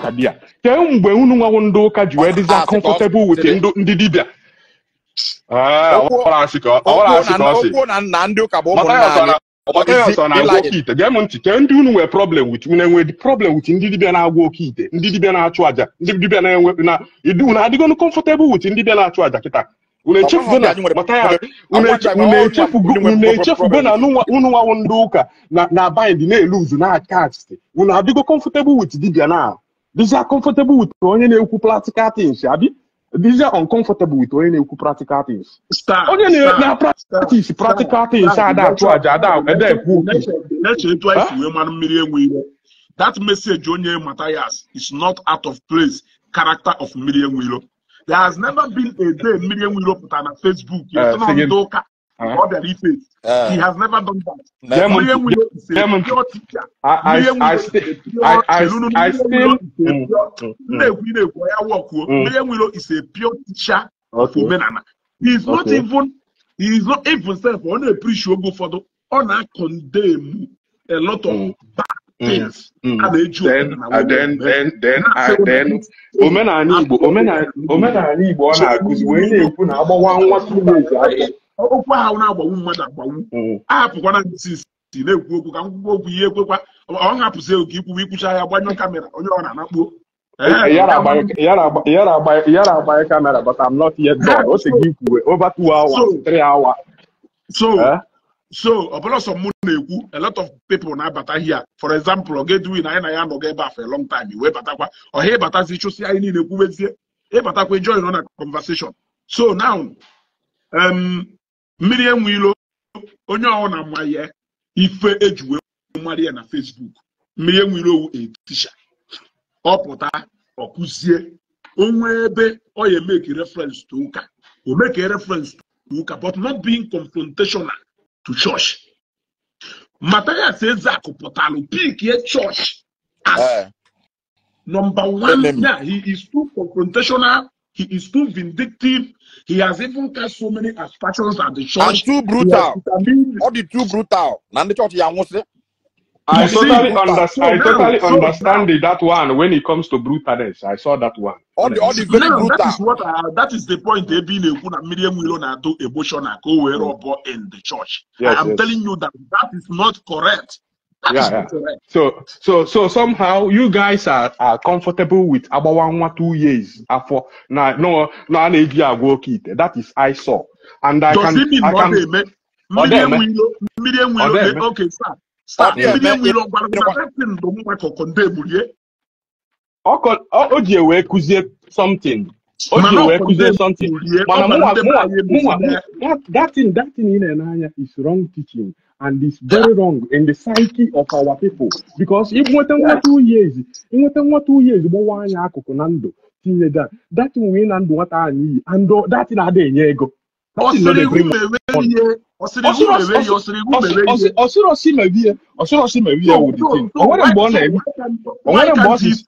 ụka di ya. Kemgbe unu nwawo ndị ụka ji wee dịza comfortable with ndị dibịa. Gee m ntị, ke ndị unu nwere problem with unu enwe problem with ndị dibịa na-agwọ oke ite, ndị dibịa na-achụ aja, ndị dibịa na-enwe na unu adịgonu comfortable with ndị dibịa na-achụ aja kịta. Unu echefugo na unu echefugo na unu nwawo ndị ụka na bind na-eluzu na cast. Unu adịgo comfortable with dibịa na dịzia comfortable with onye na-ekwu practical things, abi dịzia uncomfortable with onye na-ekwu practical things. Onye na practice practical things ada achụ aja, ada ekwu. Na-eche etu anyị si wee mara mmiri enwe ire. That message onye Matthias is not out of place character of mmiri enwe iro. There has never been a day mmiri enwe iro pụtara na Facebook ndị ụka ọ bịara ife. He has never done that. Mmiri enwe iro is a pure teacher. Na-ekwu na-ekwu ya wọkwuo. Mmiri enwe iro is a pure teacher of omenala. He is not even, he is not even self. Ọ na-epreach oge ụfọdụ, ọ na-condemn a lot of bad things a na-eji. Then omenala Igbo, omenala Igbo ọ na-akụzi wee na-ekwu na agbawa nwa 2 years afọ. Okwu ahụ na-agbawu mmadụ agbawu. Ahapụkwana ntị si na-ekwu okwu ka nkwukwu okwu ihe ekwekwa ọ hapụzi oge ikwu ikwucha ya, gbanyụ camera, onye ọ na-anakpuo. Yara agbanye camera, but I'm not yet done. O si gị kwuwe over 2 hours, 3 hours. So ọ bụla sọ mụ na-ekwu, a lot of people na-abata here. For example, ọ ga-eduwi na anyị na ya nọgo ebe a for a long time, wee batakwa ọha ịbatazi chụsị anyị niile kwubezie ịbatakwa join na conversation. So now, mmiri enwe ilo, onye ọ na-ama ya ife eji wee mara ya na Facebook, mmiri enwe ilo owu a teacher. Ọ pụta ọ kụzie onwe ebe ọ ya make reference to ụka, o make reference to ụka, but not being confrontational to church. Matthias Ezeaku pụtalụ pick ye church as number one. Yeah, he is too confrontational. He is too vindictive. He has even cast so many aspersions at the church. And too brutal. All the too brutal. Na ndị church ya nwụsị. I totally understand. I totally understand that one when it comes to brutalness. I saw that one. All the very now, brutal. That is what I, that is the point. Ebe na-ekwu na mmiri enwe ilo na-atụ emotional ka o wee rọbọ in the church. Yes, I am yes. telling you that that is not correct. That is not correct. So somehow you guys are comfortable with agbawa nwa 2 years afọ na no na na-eji agwa oke ite. That is I saw. And I Does can it mean I na ọ can na-eme Ọ mmiri na-eme. enwe ilo, mmiri enwe Ọ ilo na-eme. Okay, sir. Sir, Ọ na-eme. mmiri enwe ilo gwara m na that thing dị mma ka ọ condemn rie. O ji wee kụzie something. O ji Mana ọ wee kụzie condemn something. rie. Mana Ọ gwara mụnwa ndị be mụnwa anyị mụnwa emezina ya. that thing ị na-ene anya is wrong teaching and it's very wrong in the psyche of our people, because ịnweta nwa 2 years, ịnweta nwa 2 years gbawa anya akụkụ na ndụ tinye that thing wee na ndụ nwata ahụ n'iyi, and that thing adịghị enye ego. Ọ That thing no sịrị dey iwu bring mewe ihe. Ọ sịrị iwu mewe ihe. Ọ sịrị iwu mewe ihe. Ọsịrọsị mewie, ọsịrọsị mewie wụ the thing. O nwere mgbe ọ na-eme, o nwere mgbe ọ si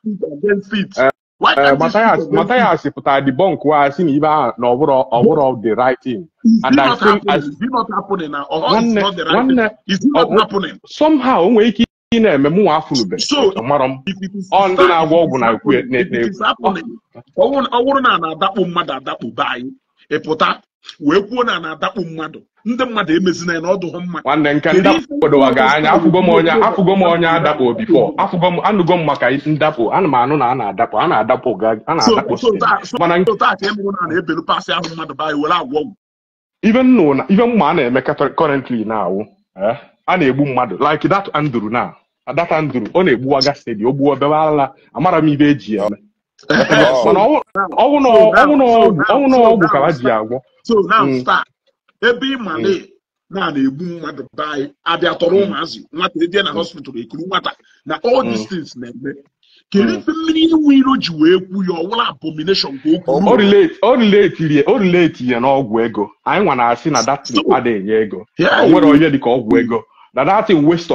Matthias Matthias pụtara debunk wa sị na ibe ahụ na ọ bụrụ the right thing. And I still I nwanne nwanne somehow o nwere ike ị na-eme mụnwa afụnube marọ m ọ ndị na-agwọ ọgwụ na-ekwu Ọ bụrụ na a na-adakpo mmadụ adakpo be anyị, ị pụta wee kwuo na a na-adakpo mmadụ, ndị mmadụ emezina ya na ọdụ mma. Nwanne, nke ndakpo dowa gị anya. Afụgo m onye adakpo before. Afụgo m, anụgo m maka ndakpo, ana m anụ na a na-adakpo, a na-adakpo, a na-adakpo. Mana taa ka emụrụ na na-ebelu pasị ahụ mmadụ be anyị were agwọ ọgwụ. Even nụ na even mma a na-eme currently now, a na-egbu mmadụ like that Andrew now, that Andrew ọ na-egbuwaga steady, o gbuo bebe ala, amara m ibe eji eme, mana ọnwụ na ọgwụ ka ha ji agwọ. So now, start ebe ịma na na-egbu mmadụ be anyị, abịa tọrọ ụmụazị, nwata edie na hospital, ekuru nwata na all these things na-eme, kedu ife mmiri iwu iro ji wee kwu ya ọwụla abomination ka o kwuru? O relate ya n'ọgwụ ego anyị nwa na-asị na that thing adịghị enye ego. O nwere onye dịka ọgwụ ego na that thing waste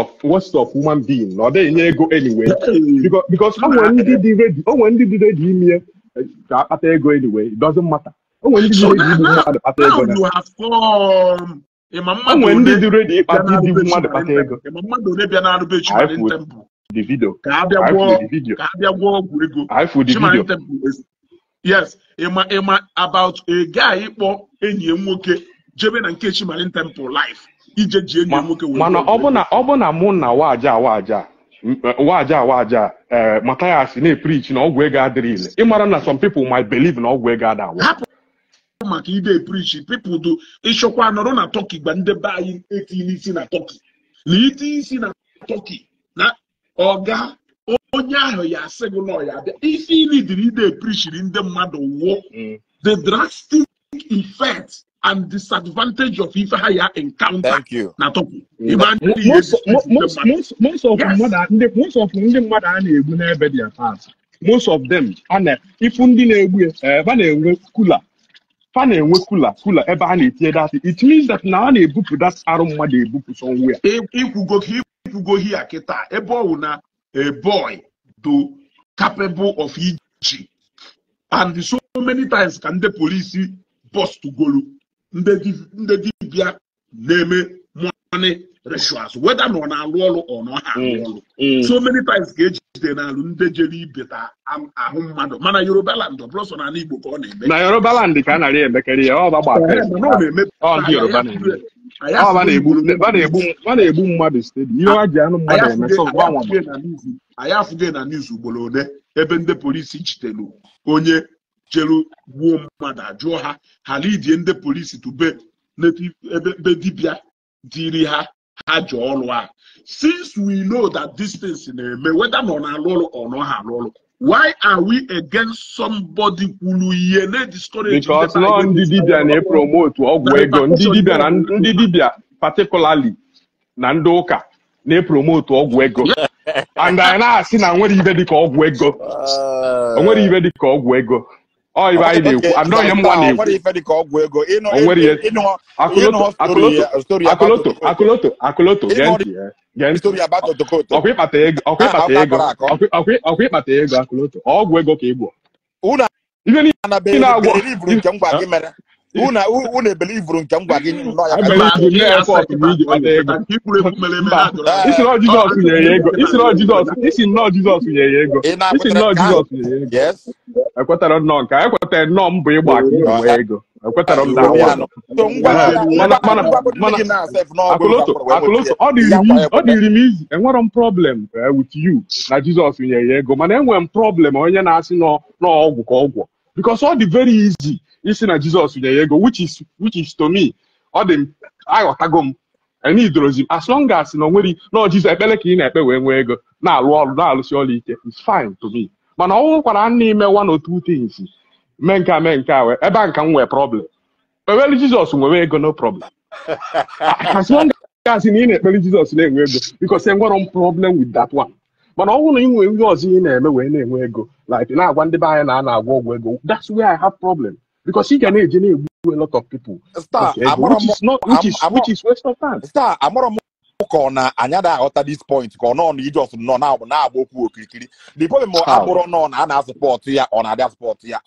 of human being, na ọ dịghị enye ego anyway, because o nwere ndị dị ready, o nwere ndị dị ready ime ka akpata ego anyway. It doesn't matter. O nwere ndị dị ready igbu mmadụ kpata ego na o nwere ndị dị ready ịkpata igbu mmadụ kpata ego. Ịma mmadụ ole bịa na-arụbe Chimarin temple? the video. Ka abịa I feel gwọọ the video. Ka abịa gwọọ ọgwụ ego. I feel the Chimarin video. Temple is yes, ịma about a guy ịkpọ enyi ya nwoke jebe na nke Chimarin Temple life ije ji enyi ya nwoke wee Mana gwọọ ọgwụ ọ bụ ego. na ọ bụ na mụ na waja Matthias na-epreach na ọgwụ ego adịrị ile, ịmara na some people might believe na ọgwụ ego ada awụ. Hapụ maka ide preach, people do ịchọkwa nọrọ na Turkey gba ndị be anyị etinye isi na Turkey na itinye isi na Turkey na ọga onye ahụ ya asị gị na ọ ya abịa ife ilidiri ide preachiri ndị mmadụ wụọ the drastic effect and disadvantage of ife ha ya encounter Thank you. na Turkey. Ịgba ndị ihe Most disgrace ndị most mmadụ. most most of Yes. mmadụ ndị most of ndị mmadụ a na-egbu n'ebe dị fast, most of them a na ifu ndị na-egbu ya, fa na-enwe cooler, fa na-enwe cooler ebe a na-etinye that. It means that na a na-ebupụ that arụ mmadụ ebupụ somewhere. Ikwugo ka ikwugo hia kịta ebe ọ wụ na a boy do capable of iji and so many times ka ndị polisi bust golu ndị dibịa na-eme money rituals, whether na ọ na-alụ ọrụ or na ọ ha alụ ọrụ. So many times ka ejide n'alụ ndị jere ibeta ahụ mmadụ, mana Yoruba land, ọ bụrụ sọ n'ala Igbo ka ọ na-eme. Na Yoruba land ka a nara emekarị ya, ọ ba gba Mana ọ na-eme. Ọ ndị Yoruba na-eme. Ọ ba na-egbu ba na-egbu mmadụ steady, ihe ha ji anụ mmadụ eme so gbanwa. Anyị afụghị na news ugboro ole ebe ndị polisi jidelu onye jeru gbuo mmadụ, ajụọ ha ha lidie ndị polisi tube ebe be dibịa dịrị ha ha ji ọrụ a. Since we know that this thing na-eme, whether na ọ na-alụ ọrụ or na ọ ha alụ ọrụ, why are we against somebody kwuru ihe na-discourage? Because nọ ndị dibịa na-epromote ọgwụ ego, ndị dibịa na ndị dibịa particularly na ndị ụka na-epromote ọgwụ ego, and anyị na-asị na nwere ibe dịka ọgwụ ego, o nwere ibe dịka ọgwụ ego. Ọ ibe anyị na-ekwu andọ ihe mwa na-ekwu. Nwere ife dịka ọgwụ ego. Ịnụ O nwere ihe- ịnụ Akụloto, ịnụ Akụloto, story about Akụloto, Otokoto. Akụloto, Akụloto, gee Ịnụ ntị, gee ntị. Story about Otokoto. Ọkwa ịkpata ego, ọkwa Ah, ịkpata akọ ego, akọrọ akọ. ọkwa ịkpata ego, Akụloto, ọgwụ ego ka ị gwọ. Unu Ibe niile anabeghị na-agwọ belivuru nke ngwa gị mere. Unu ebelivuru nke ngwa gị nọ ya ka Ebelieve na effort na iji kpata ego. Nke ikwuru ekwu mere eme Mba, ha jụrụ anyị. isi na Jizọs nyere ya ego, isi na Jizọs, isi nnọọ Jizọs nyere ya ego, Ị isi na-akwetara nnọọ nke ahụ? Jizọs nyere ya ego. Yes. Ekwetara nnọọ nke a, ekwetara nnọọ mbọ ịgba aka iji nwee ego. Ekwetara m Iwu na ya awa. nọ. So ngwa Mana mana ngwa mana gị na sef n'ọgwụ ego Akụloto, akwụrụ wee nweta Akụloto, ya. ọ dịrị Ya m kwa easy, ọ ekweta. dịrị m easy. Enwere m problem with you na Jizọs nyere ya ego, mana enwere m problem onye na-asị nọ n'ọgwụ ka ọgwụ. Because ọ dị very easy isi na Jizọs nyere ya ego, which is to me, ọ dị m aghọtago m. Enidorozi m as long as na o nwere na Jizọs ekpere ka ị na-ekpe wee nwee ego, na-alụ ọrụ, na-alụsi ọrụ ike, it's fine to me. Mana ọ bụrụkwara na ime one or two things, mee nke a, mee nke a, wee ebe a nka m nwee problem. Kpewere Jizọs nwere ego, no problem. As long as na ị na-ekpere Jizọs na-enwe ego, because enwere m problem with that one. Mana ọ bụrụ na ị nwee ihe ọzọ ị na-eme wee na-enwe ego, like na-agwa ndị be anyị na a na-agwọ ọgwụ ego, that's where I have problem, because ị ga na-eje na-egbu a lot of people Star, maka ego, amụrụ which m is not which is amụrụ which is waste of time. Star, amụrụ m ka ọ na anyị ada aghọta this point, ka ọ nọ na ije ọsụ nọ na-agba okwu okirikiri. The problem How? abụrụ nọ na a na-asọpọtụ ya, ọ na-adị asọpọtụ ya.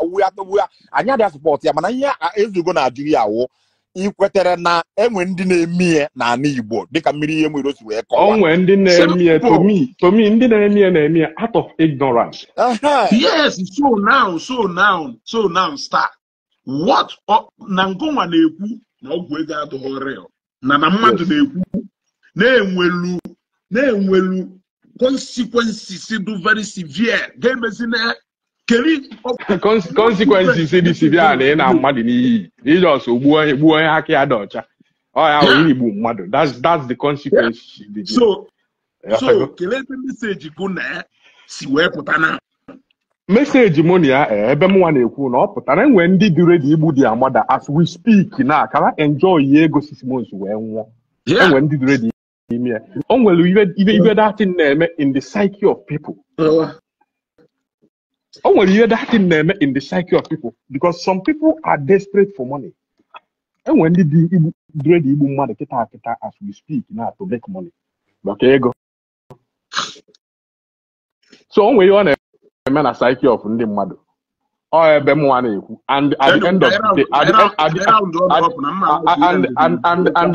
Anyị adị asọpọtụ ya, mana ihe ezugo na-ajụ ya awụ ikwetere na enwe ndị na-eme ihe n'ala Igbo dịka mmiri ihe nwere osi wee O kọwa. nwee ndị na-eme ya, to Simple. me to me ndị na-eme ya na-eme ya out of ignorance. Ehe. Yes, so now, star. What na ngụnwa na-ekwu na ọgwụ ego adịghị real. Na mmadụ Yes. na-ekwu na-enwelu consequences dị very severe ga-emezi na keri Consequences dị severe na ị na mmadụ n'iyi, ijos gbuo onye aka ya dị ọcha, ọ ya wụ igbu mmadụ, that's the consequence dị there. So Ịghọtago? Kelee ebe message gụ na ya si wee pụta na Message mụ na ya, ebe mụnwa na-ekwu na ọ pụtara enwere ndị dị ready igbu their mother as we speak na ka ha enjoy ya ego 6 months wee nwụọ. Enwere ndị dị ready ime ya. O nwere ibe that thing na-eme in the psyche of people. O nwere ihe that thing na-eme in the psyche of people because some people are desperate for money. Enwere ndị dị igbu dị ready igbu mmadụ kịta kịta as we speak na to make money maka ego. So o nwere ihe ọ na-eme na psyche of ndị mmadụ. Ọ ebe mụnwa na-ekwu, and at the end of the day, at the end at the at, and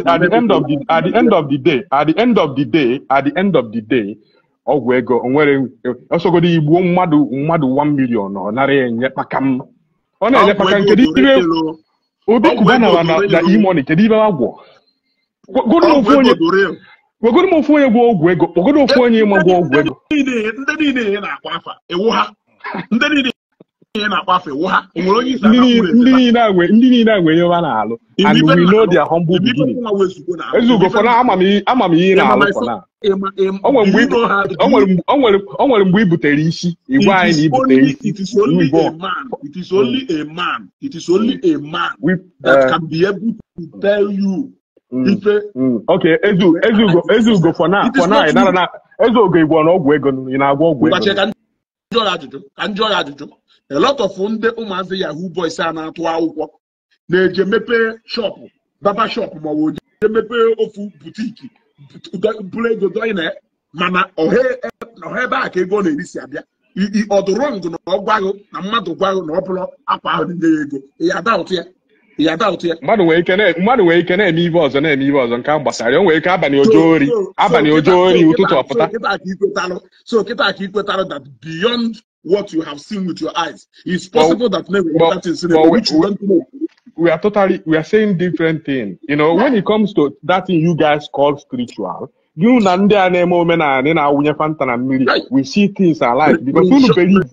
at the end of the at the end of the day at the end of the day at the end of the day, Ọgwụ ego nwere ọsọgodo igbuo mmadụ 1 million ọ nara enye kpakam. Ọ na-enye kpakam kedu ibe Obi Cubana na e-money kedu ibe agwọ. Godo ofu onye wegodo m ofu onye gwọ ọgwụ ego kpọgodo ofu onye ịma gwọ ọgwụ ego. Ndị niile na-akwa afa ewu ha. Ndị niile na-akwa afa ewu ha. Onwere onye isi ndị niile agwe ihe ha na-alụ and we know their humble beginning. Ezugo for now ama m ihe na-alụ for now. O nwere mgbe i butere isi igwe anyị na i butere isi. It is only a man. It is only a man. It is only a man that can be able to tell you. Okay, Ezugo for now. For now, na Ezugo igwe na ọgwụ ego ị na-agwọ ọgwụ ego. Ka njọ ya ajụjụ. A lot of ndị ụmụazị Yahoo boys a na-atụ akwụkwọ na-eje mepee shop, baba shop ma ọ bụ je mepee ofu butiki bụrụ ego dọị na mana ọha ebe a ka ego na-eri si abịa. Ọdụrọngụ na ọ gwaghị na mmadụ gwaghị na ọ bụrụ akwa ahụ na-enye ya ego. Ya da ụtụ ya. Mmadụ nwere ike na-eme ibe ọzọ nke a gbasara ya. O nwere ike abalị ojo ori ụtụtụ ọpụta. So kịta ka ikwetarụ that beyond what you have seen with your eyes, it's possible that never that is which you don't know. We are saying different things. You know, when it comes to that thing you guys call spiritual, you na ndị a na-eme omenala na-awụnye Fanta na mmiri, we see things alike because unu believe.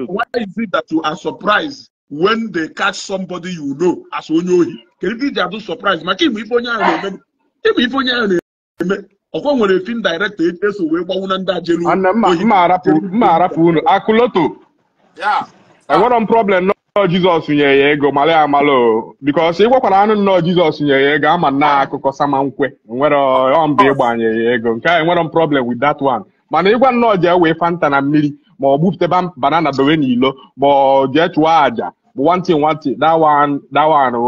Why is it that you are surprised when they catch somebody you know as onye ohi? Kedu iji adụ surprise? Maka ịmụ ife onye ahụ na-eme. Ọkwa nwere film director eso wee gbanwu na ndị ajelu. Mma arapụ unu akụloto. Enwere m problem Jizọs nye ya ego mara ya amala o because ị gwakwara anụ nnọọ Jizọs nye ya ego ama na akụkọ sama nkwe nwere ọ mba ịgbanye ya ego nke a enwere m problem with that one mana ịgwa nnọọ jee wee Fanta na mmiri ma ọ gbupụte banana dowe n'ilo ma ọ jee chụọ àjà bụ one thing that one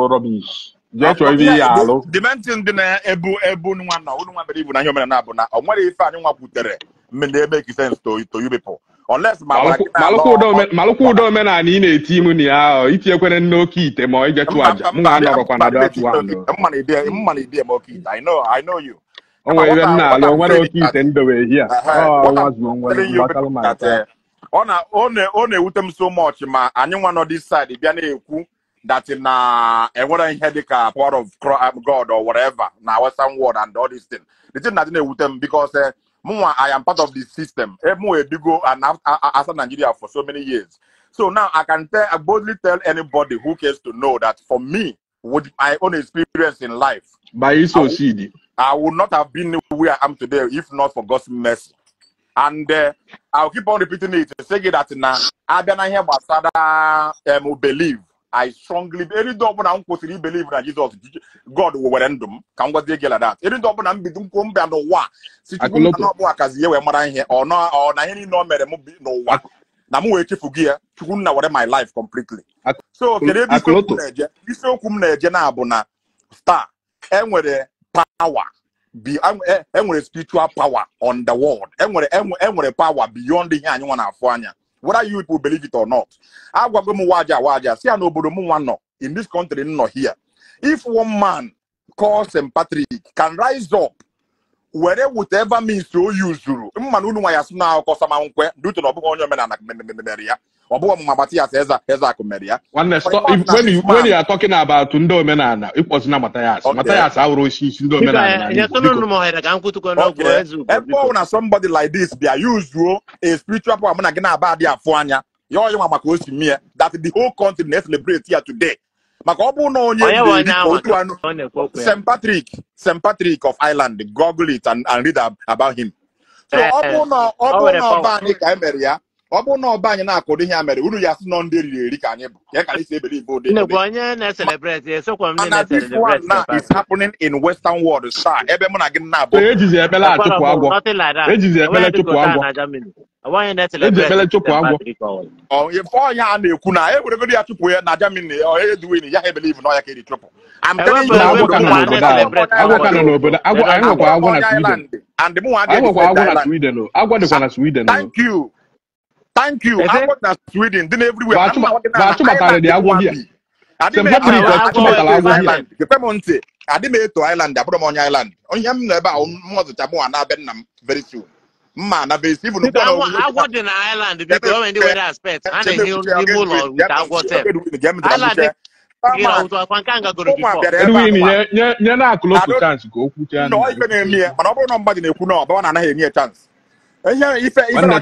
rubbish jee chụọ ibe ya alụ. The main thing dị na ebu ebu nwa na unu nwa mere ibu na ihe omenala bụ na ọ nwere ife anyị nwa kwutere na-eme sense to you people. Unless malụkwa ụdọ omenala ị na-eti imu na ya itinyekwere n'oke ite ma ije chụọ aja m ga-anọrọkwa na that one. I know you. O nwere ebe m na-alụ o nwere oke ite ndowe hia. Ọ na-ewute m so much ma anyị nwa nọ this side bịa na-ekwu that na enwere ihe dịka power of God or whatever na Western world and all this thing. The thing na na-ewute m because I am part of the system. And after Nigeria for so many years. So now I can boldly tell anybody who cares to know that for me, with my own experience in life, by I would not have been where I am today if not for God's mercy. And I'll keep on repeating it. Say that now, believe. I strongly believe that Jesus, God will end them. Can what they get like that? Even though I'm be no wa. Or no or no no na mu echefugi chukwu na were my life completely. So kedu ebe isiokwu m na-eje na bụ na star enwere power be enwere spiritual power on the world. Enwere power beyond ihe anyị nwa na-afụ anya. Whether you people believe it or not. Agwago m waja si na obodo m nwa nọ in this country nọ here. If one man called St. Patrick can rise up were whatever means to use mma na unu nwa ya sị na akụkọ sama nkwe due to na ọ bụghị onye omenala mere ya ọ bụghị ọmụma Mathias Ezeaku mere ya. When you are talking about ndị omenala ịkpọzi na Mathias Mathias awụrụ osisi ndị omenala. Ebe ọ na somebody like this bịa use a spiritual power mụ na gị na-aba adị afụ anya ya onye nwa maka o si mie that the whole country na-celebrate here today. Maka ọ bụ na onye otu anụ St. Patrick of Ireland, Google it and read about him. So ọ bụ na ọba anyị ka e mere ya, ọ bụ na ọba anyị na-akụdo ihe a mere unu ya sị nọ ndị eriri eri ka anyị bụ ya ka anyị si ebelieve ụdị. Mana this one now is happening in Western world star ebe mụ na gị na-abụ. Ejizi ekpele achụpụ agwọ. Ejizi ekpele chụpụ agwọ. Eji ekpele chụpụ agwọ. Onye a na-ekwu na eweregodi ya chụpụ ya na Germany Edwin ya ha ebelieve na ọ ya ka eri chụpụ. I'm telling you, agwọ ka nọ n'obodo. Agwọ anyị nwekwa agwọ na Sweden. Anyị nwekwa agwọ na Sweden. Agwọ dịkwa na Sweden. Thank you. Thank you. I work na Sweden, then everywhere. Adị m eto Island, abụrụ m onye Island. Onye m nọ ebe a mmụzụcha mụ na-abịa nna m very soon. Mma na very soon. Biko agwọ dị na Island, biko o nwere ndị nwere aspect ha na-ehi n'ime ụlọ with agwọ sef. Island Edwin nye na Akụloto chance ka o kwuchaa. Nọ ife na-eme ya, mana ọ bụrụ na mmadụ na-ekwu na ọbawa na anaghị enye ya chance. Ihe ife ife na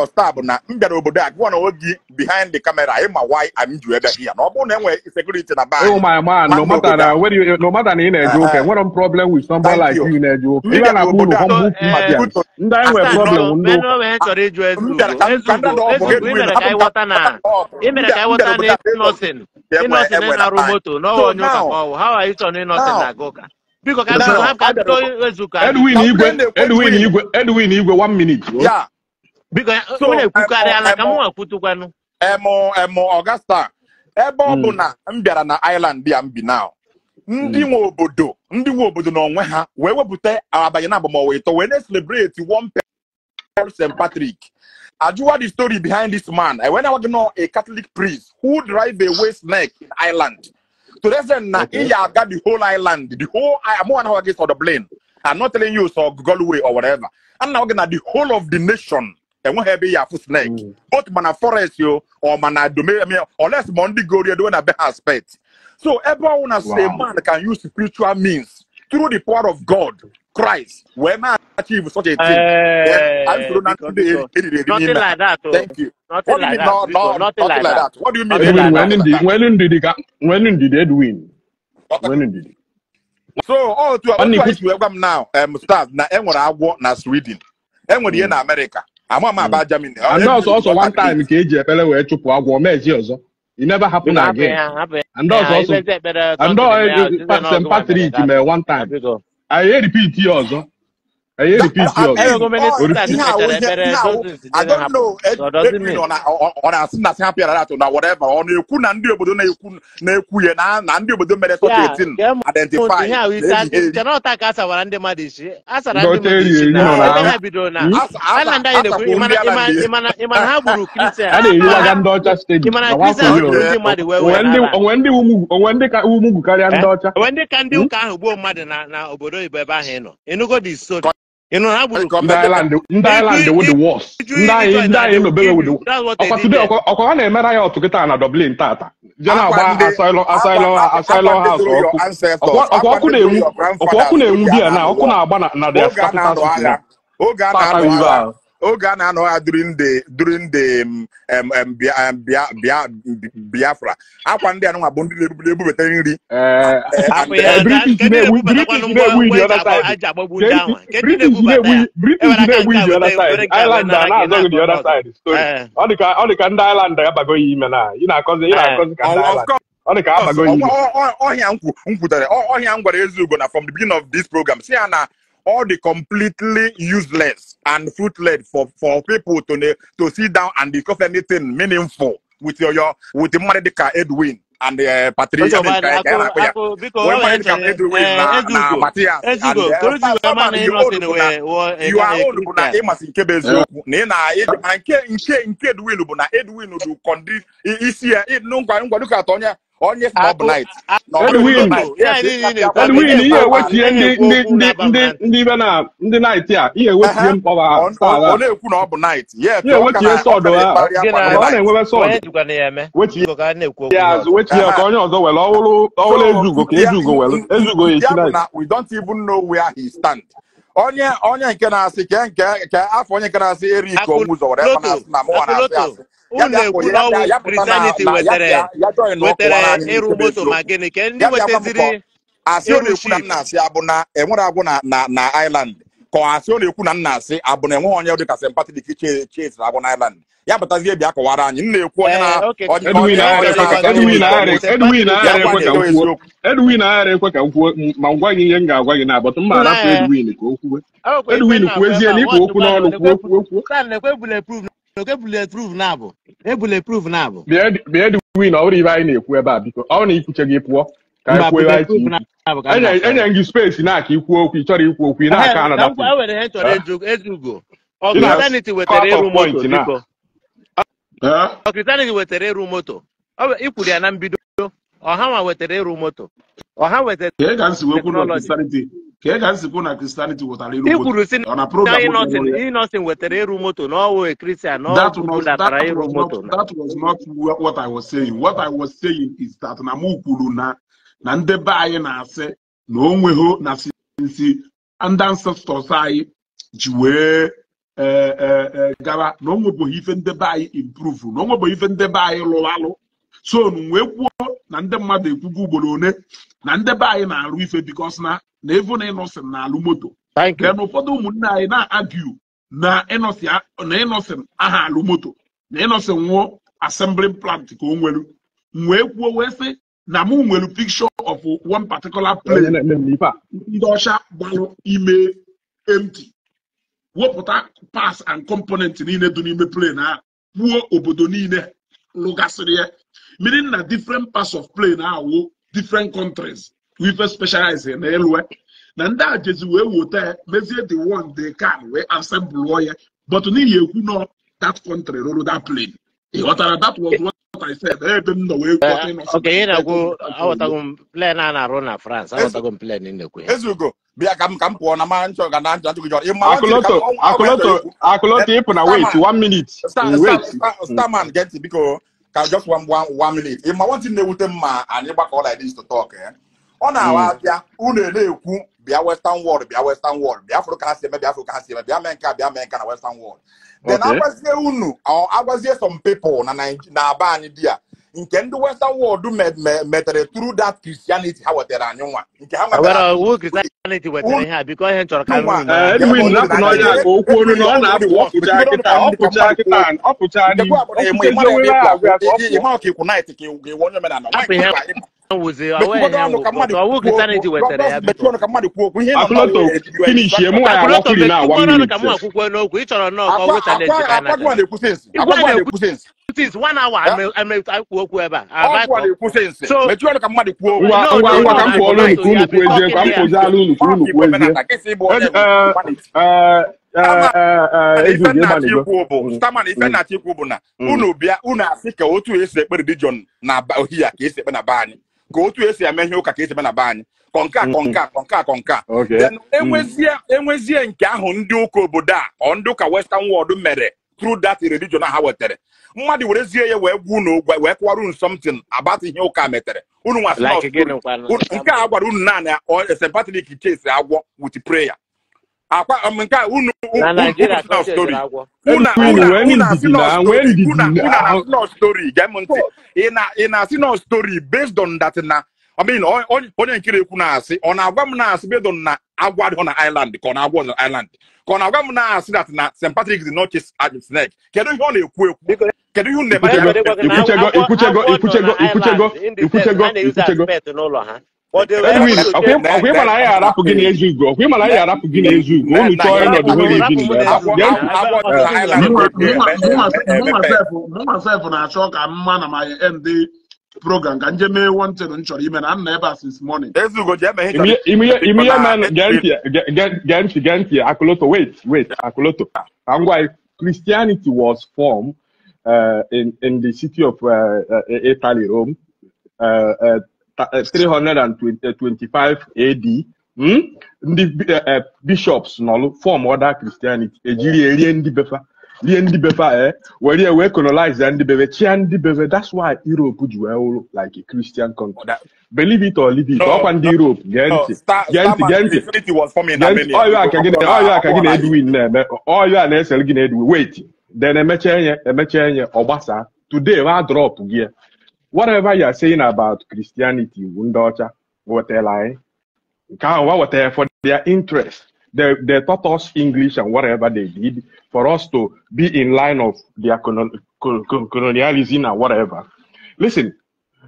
ọsta bụ na m bịara obodo a gụọ na oge behind the camera ịma why I'm ju ebe here. Na ọ bụrụ na enwe security na bar. Oh my man, no matter na where you, no matter na ị na-eje ụka, enwere m problem with somebody like you na-eje ụka. Ihe na-akpọ unu humble Christians. Ndị anyị nwere problem ndị ụka. Onye chọrọ ịjụ Ezugo, Ezugo, ị mere ka anyị ghọta na ị mere ka anyị ghọta na Innocent Innocent na-arụ moto n'ọwa onye ụka ka ọ wụ. How are you sure na Innocent na-aga ụka? Biko ka Edwin Igwe 1 minute. Yeah. Biko onye ekwukarịala ka mụ ekwutukwanụ. Emo Augusta, ebe ọ bụ na m bịara na Island ya m bi now. Ndị nwe obodo n'onwe ha wee wepụta abanye na agbamawa ịtọ wee na-celebrate one Paul St. Patrick. Ajụwa the story behind this man. I went out know a Catholic priest who drive away snake in Ireland. To reason na iya got the whole island, the whole I'm one who gets on the plane. I'm not telling you so Galway or whatever. I'm now gonna the whole of the nation. And we have a snake. Both mana forest yo or mana domain, I mean, unless Monday go there doing a better aspect. So everyone has a man can use spiritual means through the power of God, Christ, where man achieve such a thing. I'm nothing like that. Thank you. Nothing like that. No, nothing like that. What do you mean? When did Edwin? When did? So all to welcome now. Stars na enwere agwọ na Sweden. Enwere ihe na America. Ama ma about Germany. And also one time ka eji ekpere wee chụpụ agwọ meji ọzọ. It never happened again. And also and St. Patrick me one time. I repeat here also. I repeat here also. I don't know. On a sin happy that whatever. On you na ndị obodo na-ekwu ya na ndị obodo mere such a thing identify. Cannot ka asawara ndị mmadụ isi. Asara ndị mmadụ isi na ebe ha bidoro na Island anyị na-ekwu ịmana ha gburu Christian. A na-eriwaga ndị ọcha steady. Ịmana Christian gburu ndị mmadụ wee wee onwe ndị ka umugwu karịa ndị ọcha. Onwe ndị ka ndị ụka ahụ gbuo mmadụ na obodo oyibo ebe ahụ ị nọ. Ịnụgo the story. You know how ndị Island were the worst. Ndị anyị nọbere were the worst. Ọkwa today ọkwa na-emere ya ọtụ kịta na Dublin tata. Je na-agba asylum house ọkụ. Ọkwa ọkụ na-enwu di ya na ọkụ na-agba na their capital city. Oge a na-anọ ya during the Biafra. Akwa ndị anụnwa bụ ndị na-ebubata nri. British na-egbu the other side. British na-egbu the other side. Island a na-azọghị the other side. Ọ dị ka ndị Island abago ya ime na ị na-akọzi ka ndị Island. Ọ dị ka abago ya ime. Ọhịa m kwutere, ọhịa m gwara Ezugo na from the beginning of this program, si ya na all the completely useless and fruitless for people to sit down and discuss anything meaningful with your with the money Edwin and Patricia. Edwin na Matthias and you are old na ịmasị nke bụ eziokwu na ị na nke Edwin bụ na Edwin do condi isi ya ngwa ngwa dịka atọ onye onye snob night. Edwin ihe ewetie ndị ibe na ndị night a ihe ewetie mkpọba ọ na-ekwu na ọ bụ night. Yes, ihe ewetie sọdụ ha ọ na-enwebe sọdụ wetie ya azụ wetie ka onye ọzọ were ọhụrụ Ezugo ka Ezugo were Ezugo echi night. We don't even know where he stand. Onye nke na-asị ke afọ onye nke na-asị Eric Onwuzo were ebe na-asị na mụnwa na-asị asị. Unu ekwu n'ọnwụ Christianity wetere ịrụ moto ma gịnị ka ndị weteziri asị ọ na-ekwu na nna asị abụ na enwere agwụ na Island ka asị ọ na-ekwu na nna asị abụ na enweghị onye dị ka St. Patrick chesiri agwụ na Island ya batazie bịa kọwara anyị nna ekwu onye na Edwin aghara ekwe ka m kwuo ma m gwa gị ihe m ga-agwa gị na abọtụ mma arapụ Edwin ka o kwuwe Edwin kwuezie na ikwu okwu n'ọnụ kwuo kwuo bịa Edwin ọ bụrụ ibe anyị na-ekwu ebe a biko ọ na ikwuche gị pụọ ka anyị kwuo ebe anyị enye gị space na-aka ikwu okwu ị chọrọ ikwu okwu ị na-aka anada Christianity wetara ịrụ moto ikwuru ya na mbido Ọha nwa wetara ịrụ moto. Ọha wetara technology. Ka ị ga-nsikwu na Christianity wetara ịrụ moto. I kwuru si na Innocent wetara ịrụ moto na ọwụ Christian na ọwụ bulatara ịrụ moto. That was not what I was saying. What I was saying is that na mụ kwuru na ndị be anyị na-asị na o nweghị na sinsi ndị ancestors anyị ji wee gara na o nwebụghị ife ndị be anyị improve na o nwebụghị ife ndị be anyị lụrụ alụ. So nu wee kwuo na ndị mmadụ ekwugo ugboro one na ndị be anyị na-arụ ife because na even Innocent na-alụ moto. Then ụfọdụ ụmụnne anyị na-argue na Innocent aha alụ moto na Innocent nwụọ assembly plant ka o nwere. Wee kwuo wee sị na mụ nwere picture of one particular plane ndị ọcha gbalụ ime empty wepụta parts and components niile dị n'ime plane ahụ kwuo obodo niile lụgasịrị ya, meaning na different parts of plane ahụ different countries we specialize na elu na ndị a jezi wee wota mezie the one they can wee assemble ya, but n'ihi ekwu nọ that country rụrụ that plane. Ị ghọtara? That was what I said. Ebe m nọ wee kwuo Innocent. Okay, na-ekwu aghọtago m plane a na-arụ na France. Aghọtago m plane ị na-ekwu. Ezugo bịa ka m pụọ na ma nchọ ga na njọ gị jọrọ. Akụlọtọ ịpụ na wait 1 minute. Wait. Starman get it biko ka just one minute. Ịma one thing na-ewute m ma anyị gbakọ like this to talk. Ọ na-awa abịa unu na-ekwu bịa Western world, bịa Western world, bịa Afro ka ha si eme, bịa Afro ka ha si eme, bịa mee nke a, bịa mee nke na Western world. Then agwazie unu agwazie some people na na aba anyị di ya nke ndị Western world metere through that Christianity ha wetara anyị nwa nke ha nwetara Christianity wetara ihe a biko ihe chọrọ ka Edwin napụ n'ọnya ka okwu onu na ọ na-apụ ọpụcha kịta ọpụcha kịta ọpụcha n'ihu ịma ọka ikwu night ka iwu onye omenala Ife na-achọ ikwu bụ na unu bịa unu asị ka otu esi ekpe religion na ohia ka esi ekpe na be anyị, ka otu esi eme ihe ụka ka esi eme na be anyị, kọnka kọnka kọnka kọnka. Then enwezie nke ahụ ndị ụka obodo a ọ ndị ụka Western world mere through that religion ha wetere, mmadụ werezie ya wee gwa unu wee kwara unu something about ihe ụka metere unu nwa nke a gwara unu naanị St. Patrick chase agwọ with prayer akwa nke a unu story unu story gee m ntị ị na-asị no story based on that na I mean onye nkiri ekwu na-asị ọ na-agwa m na-asị based on na agwọ adịghị na island ka ọ na-agwọ na island ka ọ na-agwa m na-asị that na St. Patrick did not chase snake. Kedu ihe ọ na-ekwu ekwu? Kedu ihe unu na-eme? Ikwuchego Edwin, ọkwa ịmara anyị arapụ gị na-ezu ugo, ọkwa ịmara anyị arapụ gị na-ezu ugo, unu chọọ ịnọdụ nwere ibi mụnwa sef na-achọ ka mma na my end program ka nje mee one thing m chọrọ ime na nna ebe a since morning. Ime man gee ntị Akụlọtọ, wait Akụlọtọ. Ngwa, Christianity was formed in the city of Italy, Rome, 325 AD. Ndị bishops nọlụ form other Christianity. Ejiri erie ndị befa were wee colonize ndị bebe chia ndị bebe. That's why Europe ji wee wụrụ like a Christian country. Believe it or leave it, ọkwa ndị Europe gee ntị ọyọ aka gị na Edwin na-eme ọyọ a na-esere gị na Edwin. Wait, then emechaa enye ọ gbasaa today ma drop gị. Whatever you are saying about Christianity, ndị ọcha wetara anyị nke ahụ wa wetara for their interest. They taught us English and whatever they did for us to be in line of their colonialism and whatever. Listen,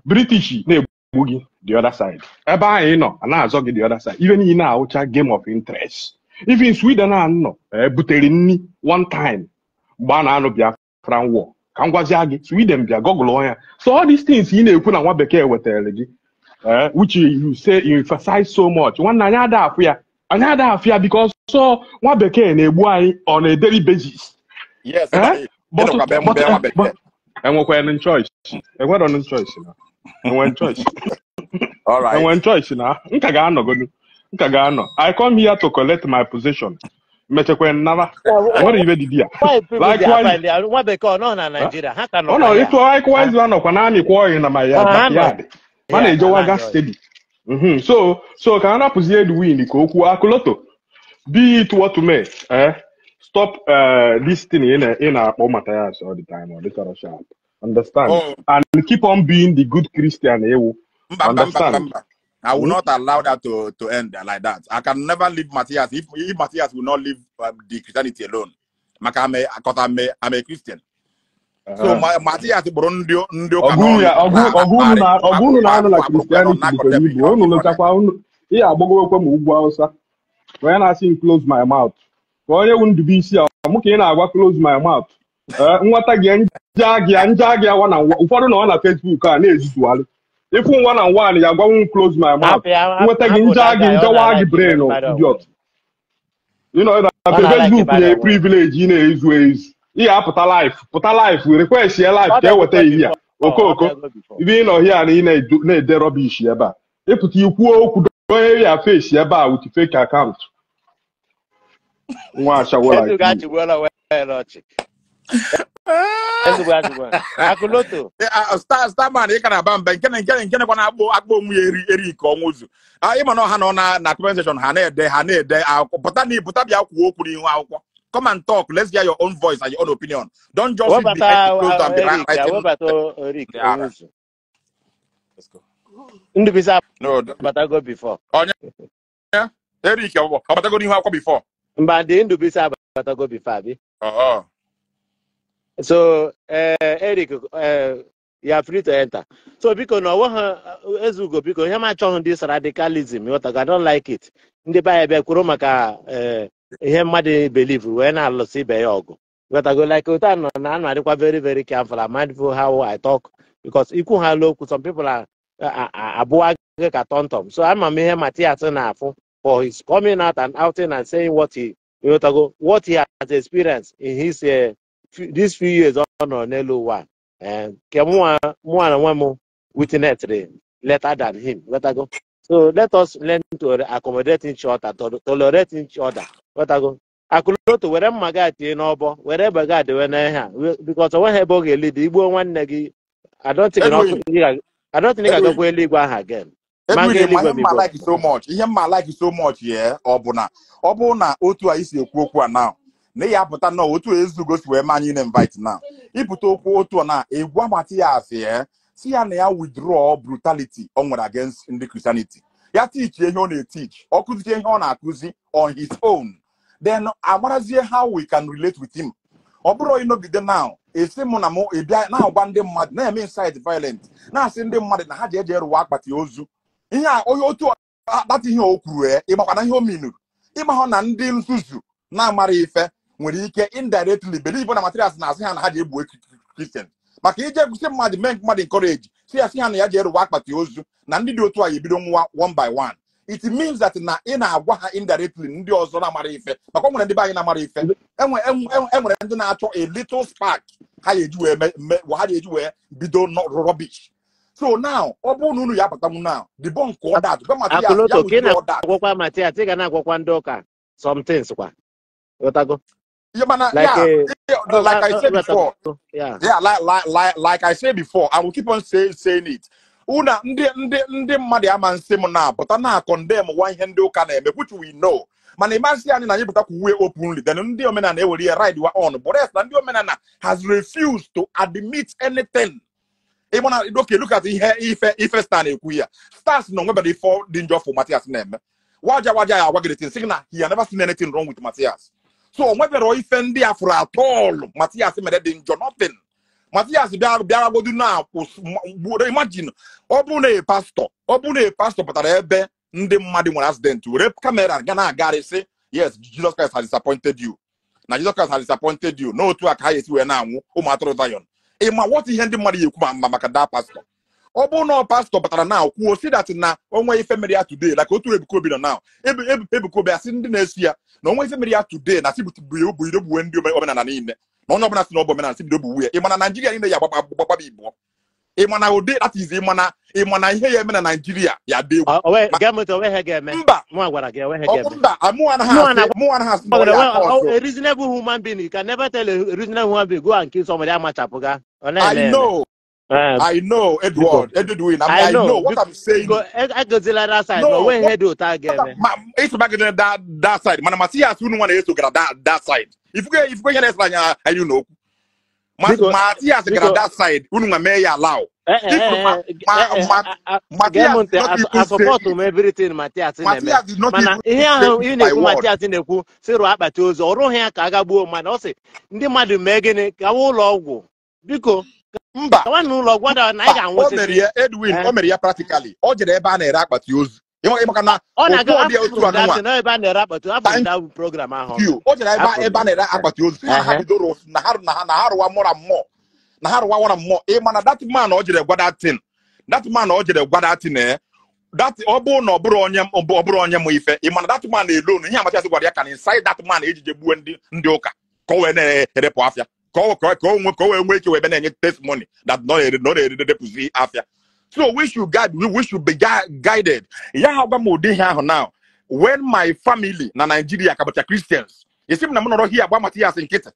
British na-egbu gị the other side. Ebe anyị nọ, a na-azọ gị the other side. Even ị na-awụcha game of interest. Even Sweden a nọ butere nni one time mgbe a na-anụ Biafran war. Ka m gwazia gị, Sweden bịa gọgụlụ ya. So all these things ị na-ekwu na nwa bekee wetara gị, which you say you emphasize so much. Nwanne anyị ada afụ ya. Anyị ada afụ ya because so nwa bekee na-egbu anyị on a daily basis. Yes, but enwekwa choice. Enwere choice. Enwe choice. All right. Enwe choice na nka ga-anọgodu. Nka ga-anọ. I come here to collect my position. Mechekwe nnara. Nwere ibe dị ya. Likewise, nwa bekee ọ nọ na Nigeria. Ha ka nọ. Ọ nọ ịtụ likewise anọkwa na-amịkwa ọyị na my backyard. Ma na-ejewaga steady. So ka a napụzie Edwin ka okwu Akụloto. Be it what may, stop this thing in na-akpọ Matthias all the time or this other sharp. Understand? Oh. And keep on being the good Christian. Understand? I will not allow that to end like that. I can never leave Matthias. If Matthias will not leave the Christianity alone. I'm a Christian. So Matthias bụrụ ndị ụka ọgụ na-anụ na Christianity bụrụ unu lụchakwa unu ihe agbagowekwe ma ugwu Hausa. Onye na-asị close my mouth. Ka onye wu Ndubuisi a mụ ka ị na-agwa close my mouth. Nwata gị nje gị awa na ụfọdụ nọ na Facebook a na-ezuzugharị. Ịfụ nwa na nwa ya agwanwu close my mouth. Nweta gị nje gị njewa gị brain idiot. You know na Facebook na privilege ị na-ezu ezu. Ị ga-apụta life, pụta life, request ya life ka eweta ihe a. Okooko, ibe ị nọ here na ị na-ede rubbish ebe a. Ịpụta ikwuo okwu donye ya face ebe a with fake account. Nwa achawo like Akụloto. Starman ị ka na-aba mba nke nekwa na-akpọ akpọ onwe ya eri ka ọnwụ ụzụ. Ịma na ọha nọ na comment section ha na-ede akwụkwọ pụta bịa kwuo okwu n'ihu akwụkwọ. Come and talk. Let's hear your own voice and your own opinion. Don't just sit behind the closed and be writing. Let's go. Ndubuisi abatago before. Onye Eric abatago n'ihu akwụkwọ before. Mba ndị Ndubuisi abatago before abi. Oh. So Eric, you are free to enter. So biko na ọwọ ha ezugo biko ihe m achọghị this radicalism. I don't like it. Ndị be anyị bịa kwuru maka ihe mmadụ believe wee na-alụsị ibe ya ọgụ. Ghọtago like otu a nọ na anụ adịkwa very very careful and mindful how I talk because ikwu ha okwu some people are abụọ ka tọmtọm. So ama m ihe Matthias na-afụ for his coming out and outing and saying what he ghọtago what he has experienced in his these few years ọ nọ n'elu ụwa. Nke mụnwa na nwa m witnessed later than him. Ghọtago. So let us learn to accommodate each other, to tolerate each other. Ghọtago. Akụloto were mma gị tinye n'ọbọ, were egbe gị adịwe n'ihe a because onweghị ebe ọ ga-elidi igbuo nwanne gị. I don't think ị ga-agakwa eluigwe ahụ again. Edwin, ihe mma like so much. Ihe mma like so much yeah, ọ bụ na otu a isi ekwu okwu a now. Na ya apụta na otu ezugo si wee ma anyị na-invite now. Ịpụta okwu otu a na egwu Matthias yeah, si ya na ya withdraw brutality o nwere against ndị Christianity. Ya teach ihe ọ na-eteach, ọ kụzie ihe ọ na-akụzi on his own. Then amarazie how we can relate with him. Ọ bụrụ ịnọgide now, esi mụ na mụ ịbịa na-agwa ndị mmadụ na-eme incite violent, na-asị ndị mmadụ na ha ji eje rụwa akpati ozu. Ihe a onye otu data ihe o kwuru ịmakwa na ihe o minuru. Ịmahụ na ndị nzuzu na-amara ife nwere ike indirectly believe na Matthias na-asị ha na ha ji egbu Christian. Maka ije gosi mmadụ mee mmadụ encourage, si ya si ha na ya ji erụwa akpati ozu na ndị dị otu a ebido nwa one by one. It means that na ị na-agwa ha indirectly ndị ọzọ na-amara ife maka o nwere ndị be anyị na-amara ife enwere ndị na-achọ a little spark ha ga-eji wee bido rubbish. So now ọ bụrụ na unu ya abatanwu now debunk all that. Gwa Matthias ya withdraw that. Agwakwa Matthias ị ga na-agwakwa ndị ụka some things kwa. Ghọtago? Yeah, man, like I said before, yeah, like I said before, I will keep on saying it. Una ndị mmadụ ama nsị m na pụta na condemn nwa ihe ndị ụka na-eme, which we know. Mana ịmasị anyị na anyị pụta kwuwe openly, then ndị omenala ewere ya ride wa on. But yes, na ndị omenala has refused to admit anything. Ịmana, okay, look at ihe ife star na-ekwu ya. Stars na onwebere ife dị njọ for Matthias na-eme. Waja ya agwa gị sị na he had never seen anything wrong with Matthias. So onwebere ife ndị afụrụ at all Matthias mere dị njọ, nothing. Matthias bịaragodu na imagine ọ bụ na pastor pụtara ebe ndị mmadụ nwere accident were kamera ga na-agarị sị yes, Jesus Christ has disappointed you. Na Jesus Christ has disappointed you. N'otu a ka ha esi wee na-anwụ ụmụ atụrụ Zion. Ịma what ihe ndị mmadụ ya ekwu ma maka that pastor. Ọ bụ na pastor pụtara na kwuo si that na onwe ife mere ya today, like otu Ebuka Obi nọ now. Ebuka Obi asị ndị na-esi ya na onwe ife mere ya today na si buido gbuwe ndị omenala niile. Na onye ọbụla si na ọ bụ omenala si bido gbuwe ya. Ị ma na Naijiria niile ya agbakpaba ibụọ. Ịma na ụdị, that is, ịma na ihe ya eme na Naijiria ya dị egwu. Gee m ntị, onwe ha ga-eme. Mba. Mụ gwara gị, onwe ha Ọ ga-eme. Mba, mụ anaghị Mụ asị na mụ anaghị asị na ọ ya aka ọsọ. A reasonable human being, you can never tell a reasonable human being, go and kill somebody. Amachapụga ọ na-eme I eme. know. I know. Biko. Edward, Edwin, I I know. know what I'm saying. Biko, egozila that side na No, onwe ihe dị ụtọ a ga-eme. Ma ịsụba gị that side, mana Matias, unu nwa na-eso gara that side. Ifugo ihe na-esere anya anyị n'okwu. Biko. Matias gara Biko. that side, unu nwa mee ya allow. Ifuru ma ma Gee m Matias ntị. did not even say Asọpọtụ it. m everything Matias na-eme. Matias did not Mana even ihe say ahụ it ị by na-ekwu, word. Matias na-ekwu sị rụọ akpati ozu, ọ rụghị ya ka a ga gbuo mmadụ. Ọ sị ndị mmadụ mee gịnị? Gawa ụlọ ọgwụ, biko. Mba. Gawa n'ụlọ ọgwụ na anyị Mba, o ga-anwụsịsị. mere ya, Edwin. O mere ya practically. O jere ebe a na-ere akpati ozu. Ịmaka na Ọ na-aga okwu ọdị otu afụrụ anụnwa. that na ebe a na-ere akpati, afụrụ Thank that program ahụ. you. O jere ebe Afụrụ ebe a m. na-ere akpati ozu, sị ha ha bidoro na ha rụwa mụra mmụọ, na ha rụwa nwara mmụọ. Ịma na that man o jere gwa that thing, that man o jere gwa that thing, that ọ bụrụ na ọ bụrụ onye mụ ife, ịma na that man alone, ihe Amatias gwara ya can incite that man ejije gbuo ndị ụka ka o wee na-erepụ afịa, ka o wee nwee ike wee bịa na-enye testimony that nọ na-ere nọ na-erepụzi afịa. So we should guide, we should be guided. Ya ha gwa m ụdị ihe ahụ now, when my family na Nigeria ka bụcha Christians, esi m na m nọrọ here agba Matias nkịtị,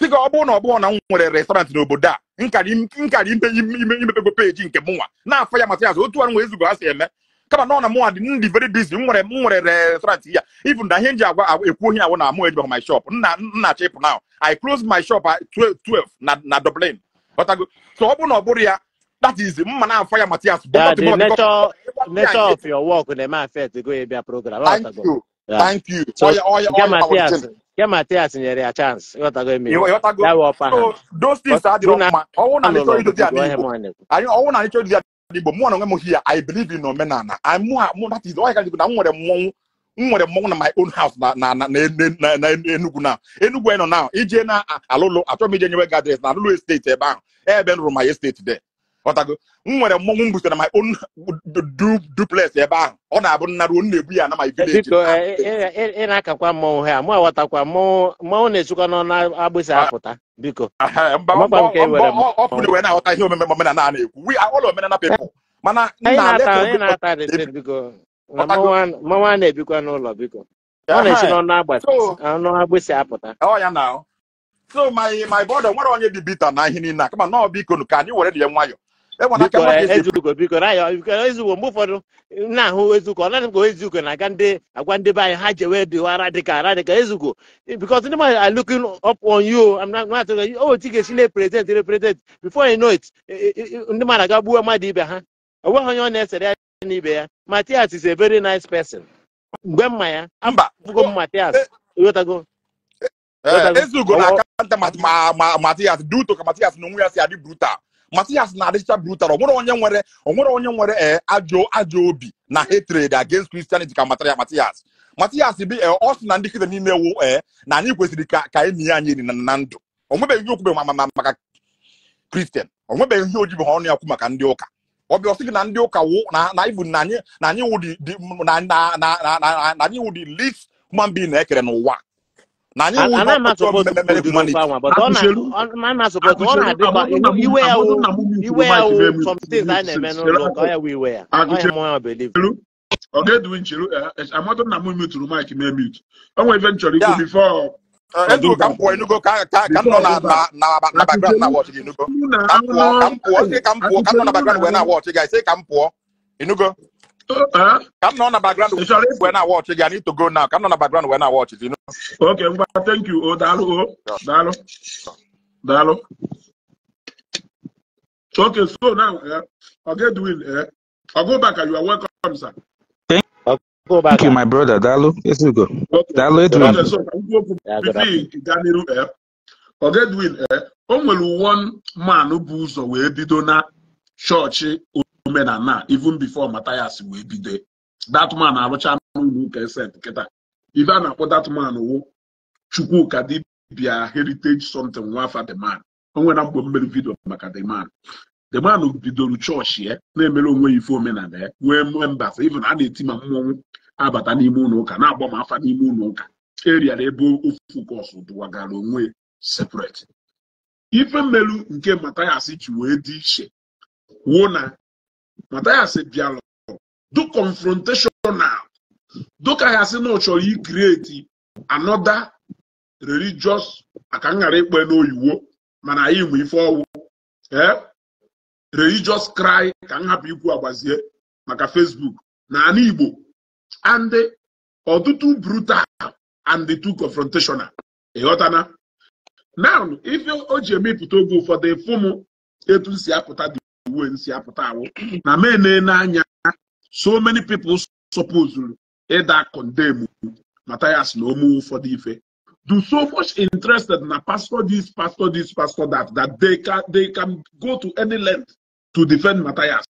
sị ka ọ bụrụ na ọ bụrụ na m nwere restaurant n'obodo a, nkari ime ime imepego peji nke mụnwa na-afọ ya Matias otu ọrụ nwe ezugo ha si eme, kama na ọ na mụnwa dị ndị very busy. M nwere restaurant ya, even na ihe m ji agwa ekwu ohi awụ na mụ ejibeghị my shop nna nna chịpụ. Now I close my shop at 12 na Dublin. Ghọtago? So ọ bụrụ na ọ bụrụ ya, that is mma na-afọ ya Matias Yeah, bumper to the bumper because nature of your work na-eme affect go ịbịa program. Thank Ghọtago? you. Yeah. Thank you. So Oya oya nke oya. Matias, nke Matias nyere ya chance, ghọtago emi? Ịghọtago? Ya wụ upper So hand. those things adịrọ Unu mma. Ọnwụ na anyị chọrọ alụrụ ọgụ, idozi biko, ala ihe Igbo, mụ na-ekwu. anyị ọnwụ na anyị chọrọ idozi ala Igbo, mụ na onwe m here, I believe in omenala. I mụ, that is why ka na m nwere mmọnwụ, m nwere mmọnwụ na my own house na Enugu. Na Enugu anyị nọ now, ije na alụlụ, achọrọ m ije nyewe gị address na alụlụ estate ebe ahụ, ebe m rụrụ my estate there. Ghọtago? M nwere mmọnwụ m butere na my own duplex ebe ahụ. Ọ na-abụ nnaruo, m na-ebu ya na my village. Biko. Na Ị na-akakwa mmọnwụ ha, mụ aghọtakwa mmọnwụ. Mmọnwụ na-esukwa n'ọnụ agbịsị apụta, biko. Mba. Amakwa m ka e Mba. were Ọ pụrụ mmọnwụ. wee na-aghọta ihe omeme omenala a na-ekwu. We are all omenala people, mana Anyị nna na-ata let anyị na-ata the thing, biko, na Ghọtago? mmọnwụ a na-ebikwa n'ụlọ, biko. Ọ na-esi n'ọnụ agbịsị So ọnụ agbịsị apụta. Ọ ya na so my brother, nwere onye dị bitter na ihe niile a, kama na ọ biko nụ, ka anyị were dị ya nwayọ enwe n'aka Biko. mmadụ esi Ezugo, biko, rayọ, biko. Ezugo, mgbe ụfọdụ m na-ahụ Ezugo, ọ naghị m ka Ezugo na-aga ndị agwa ndị be anyị ha jewe dịwa radical radical. Ezugo, because ndị mmadụ are looking up on you. I'm not oh, otu ị ga-esi na-represent represent, before you know it, ndị mmadụ aga gbuo mmadụ ibe ha. O nweghị onye ọ na-esere ya n'ibe ya. Matias is a very nice person. Mgbe mma ya Mba. afụgo m Matias, ịghọtago? Ịghọtago? Ezugo na akanta ma Matias due to ka Matias na onwe ya si adị brutal. Matias na-adịcha brutal. O nwere onye nwere ajọ obi na hatred against Christianity ka matara ya Matias. Matias bi ọ sị na ndị Christian niile wụ na anyị kwesịrị ka enyi ya anyị enyi na ndụ. O nwebeghị ihe okwube maka Christian. O nwebeghị ihe ojibeghị ọnụ ya kwu maka ndị ụka. Ọ bịa, ọ sị gị na ndị ụka wụ na even na anyị wụ the na na na na na na anyị wụ the least human being na-ekere n'ụwa, na anyị wụ ihe Ana m ọjọọ asọpọtụ mere ụdịrị okwu humanity. ahụ, but ọ na Akụchelu. ọ na asọpọtụ, ọ Akụchelu. na-adịkwa iwe ya Amadu wụ nna m muturu iwe ya mic wụ mee mute some things a mute na-eme chere. n'ụlọ ụka, ọ Akụ ya wụ iwe ya, ọ ya Akụchelu. mụ ya believe. Ọ ga-eduwe ncheru. Amadu nna m muturu mic mee mute. O nwere ife m chọrọ ikwu Ya before Ezugo, ka m pụọ, Enugo, ka m before nọ na ọdụba na na background na Akụchelu watch gị, Enugo. na Ka m pụọ, ka m pụọ, sị ka m pụọ, ka m nọ na Akụchelu background wee na na watch gị, sị ka m pụọ, Enugo. Ka m nọ na background Ị chọrọ ịpụ? wee na watch gị. I need to go now. Ka m nọ na background wee na watch gị, Enugo. Okay, ngwa, thank you. O daalụ, o daalụ, daalụ. Okay, so now Oga Edwin, Ogubaka, you are welcome, sir. Go Thank back. you, my brother. Daalụ, Ezugo. Okay. Daalụ, Edwin. Okay, so ka m kwuo okwu Yeah, good before ị gaa n'iru. Oga Edwin, o nwere one man bụ ụzọ wee bido na chọọchị omenala even before Matthias wee bido. That man arụcha n'ụlọ ụka eset kịta. Ife a na-akpọ that man wụ Chukwuka Dibia Heritage something nwafa the man. O nwere mgbe m mere video maka the man. The man bidoro chọọchị ya na-emere onwe ya ife omenala ya, nwee members, even a na-eti ma mmọnwụ abata n'ime ụlọ ụka, na-agba ma afa n'ime ụlọ ụka eriara ebe ofu focus dụwagara onwe separate. Ife mmelu nke Matthias ji wee dị iche. Wụ na Mathias bịalụ do confrontational, dụka ya sị na ọ chọrọ icreate another religious aka m ghara ikpe n'oyiwo, mana anyị nwe ife ọwụ religious cry ka m hapụ ikwu agbazie maka Facebook na ala Igbo, and ọtụtụ brutal and too confrontational. Ịghọtana? Now, ife o ji emepụta oge ụfọdụ ịfụ m etu si apụta, dị uwe nsi apụta awụ na mene n'anya, so many people supposed ịda condemn Mathias na omu ụfọdụ ife do so much interested na pastor this, pastor this, pastor that, that they can go to any length to defend Mathias.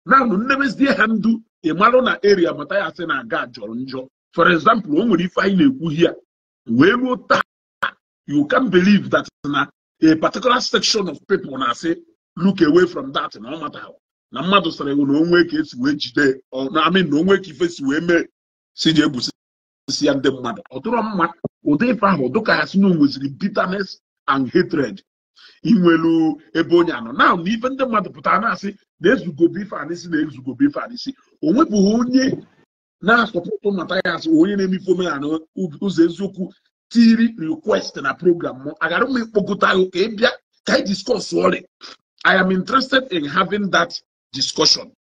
Now, nnebezie ha ndu ịmalụ na area Mathias na-aga jọrọ njọ. For example, o nwere ife anyị na-ekwu here wee ruo taa, you can believe that na a particular section of people na-asị look away from that, na ọ mata na mmadụ sịrị na onwe ka esi wee jide, I mean, na onwe ka ife si wee mee si ji egbusi ya ndị mmadụ. Ọ dịrọ mma ụdị ife ahụ dụka ya si na o nweziri bitterness and hatred inwelu ebe onye anọ na na ife ndị mmadụ pụtara na-asị na ezugobe ife anịsị na ezugobe ife anịsị. O nwepụghị onye na-asọpụtụ Mathias, onye na-eme ife omenala ụzọ eziokwu tiri request na program m agara m ịkpọkọta ahụ ka ị bịa ka anyị discuss ọrị. I am interested in having that discussion,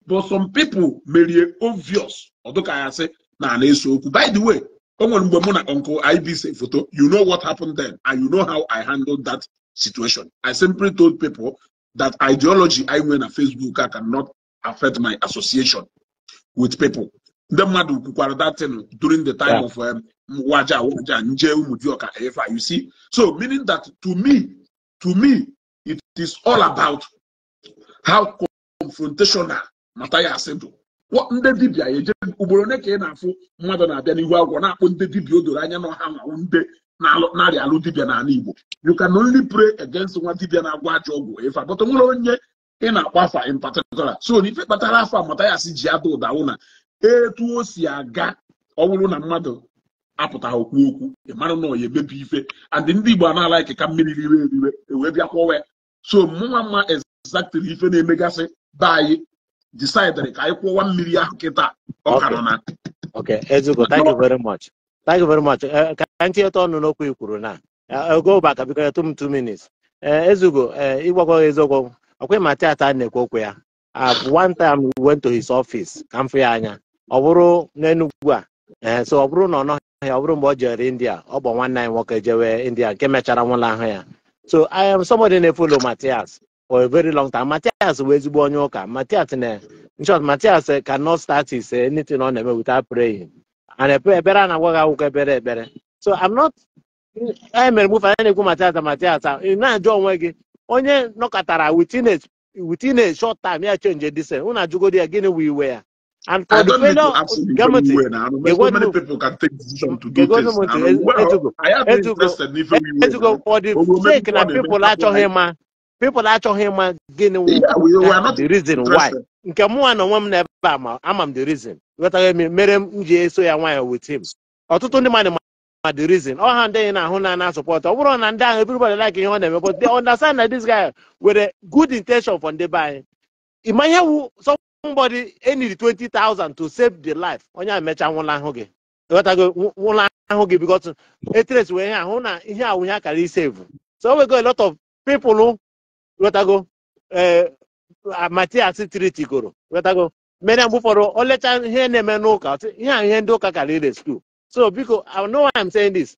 but some people merie obvious ọdụka ya sị na na-eso okwu. By the way, o nwere mgbe mụ na Uncle IBC foto, you know what happened then and you know how I handled that situation. I simply told people that ideology I nwere na Facebook, I cannot affect my association with people. Ndị mmadụ kwukwara that thing during the time of waja waja nje Umudioka efa, you see. So meaning that to me it is all about how confrontational Mathias dị. Ndị dibịa eje ugboro ole ka ị na-afụ mmadụ na-abịa n'ihu agwọ na-akpọ ndị dibịa o doro anya na ọha nwawu ndị na-arịa alụ dibịa n'ala Igbo. You can only pray against nwa dibịa na-agwọ ajọ ọgwụ ife, but nwere onye ị na-akpọ afa in particular. So ife kpatara afa Mathias ji ada ụda wụ na etu o si aga, ọ bụrụ na mmadụ apụtaghị okwu okwu, ị mara na ọ ya emebi ife, and ndị Igbo a like ka mmiri riwe eriwe ewee bịa kwọwa. So mụnwa mma exactly ife na-emegasị be anyị decided ka anyị kwụwa mmiri ahụ kịta ọ ka nọ na. Okay, Ezugo, thank you very much. Thank you very much. Ka m tinyetụ ọnụ n'okwu i kwuru na. Go back because it took 2 minutes. Ezugo, ịgbakọ eziokwu, ọkwa Mathias a na-ekwu okwu ya. One time we went to his office ka m fụ ya anya. Ọ bụrụ n'Enugwu a, so ọ bụrụ na ọ nọghị, ọ bụrụ mgbe ọ jere India, ọ bụ nwanne anyị nwoke jewe India nke mechara nwụla ahụ ya. So I am somebody na-follow Mathias for a very long time. Mathias bụ ezigbo onye ụka. Mathias na, in short, Mathias cannot start his anything ọ na-eme without praying. And ekpere a na-agwa gị akwụkwọ ekpere ekpere. So I'm not, e mere mgbe anyị na-ekwu Mathias Mathias, ị na-ajụ onwe gị onye nọkọtara within a short time ya change this, unu ajụgodi ya gịnị wụ iwe ya. And for I the don't need to failure, ask you gee m ntị, anywhere now. So many people can take decision to do things. And well, I am interested in ife we Ezugo, for the sake na people achọghị ịma, people achọghị ịma gịnị wụ Yeah, we are not the reason why. interested. Nke mụnwa na onwe m n'ebe a ma ama m the reason. Ghọtara m mere m ji eso ya nwayọ with him. Ọtụtụ ndị mmadụ ma the reason. Ọ ha ndị na-ahụ na na support. Ọ bụrụ na ndị ahụ everybody like ihe ọ na-eme, but they understand that this guy nwere good intention for ndị be anyị. Ịma ihe wụ somebody need 20,000 to save the life. Onye a mecha nwụla ahụ gị. Ghọtago nwụla ahụ gị because etres wee ihe ahụ na ihe ahụ ihe akara isave. So we go a lot of people ghọtago Mathias tritigoro ghọtago mere mgbe ụfọdụ o lecha ihe na-eme n'ụka, ọ sị, ihe a ihe ndị ụka kara ire school. So biko, I know why I'm saying this.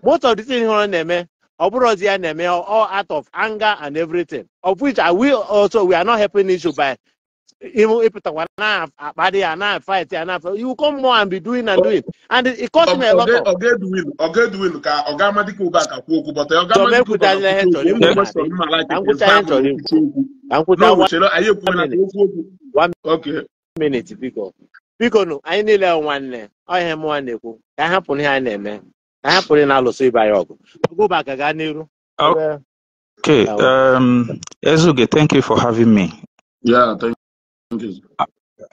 Most of the things ọ na-eme, ọ bụrụzi ya na-eme all out of anger and everything, of which I will also, we are not helping issue by ịpụtakwa na-akparị ya na fight ya na you come more and be doing and doing, and it cost me a lot of Oga Edwin, Oga Edwin, ka Oga Amadike Ubaka kwuo okwu, but Oga So Amadike Ubaka mekwuchazila ihe kwuo chọrọ okwu, ikwu o nwere na question mma like ka m kwucha ihe chọrọ ikwu okwu. Ka m kwucha No, one chere, anyị ekwuola ka minute. okwu okwu. One Okay. minute, biko. Biko nụ, anyị niile wụ nwanne. Ọ ihe mụnwa na-ekwu ka anyị hapụrụ ihe anyị na-eme, ka anyị hapụrụ ị na-alụso ibe anyị ọgụ. Ogụbaka gaa n'iru ebe. Okay, Awa. Ezuge, thank you for having me. Yeah, thank you.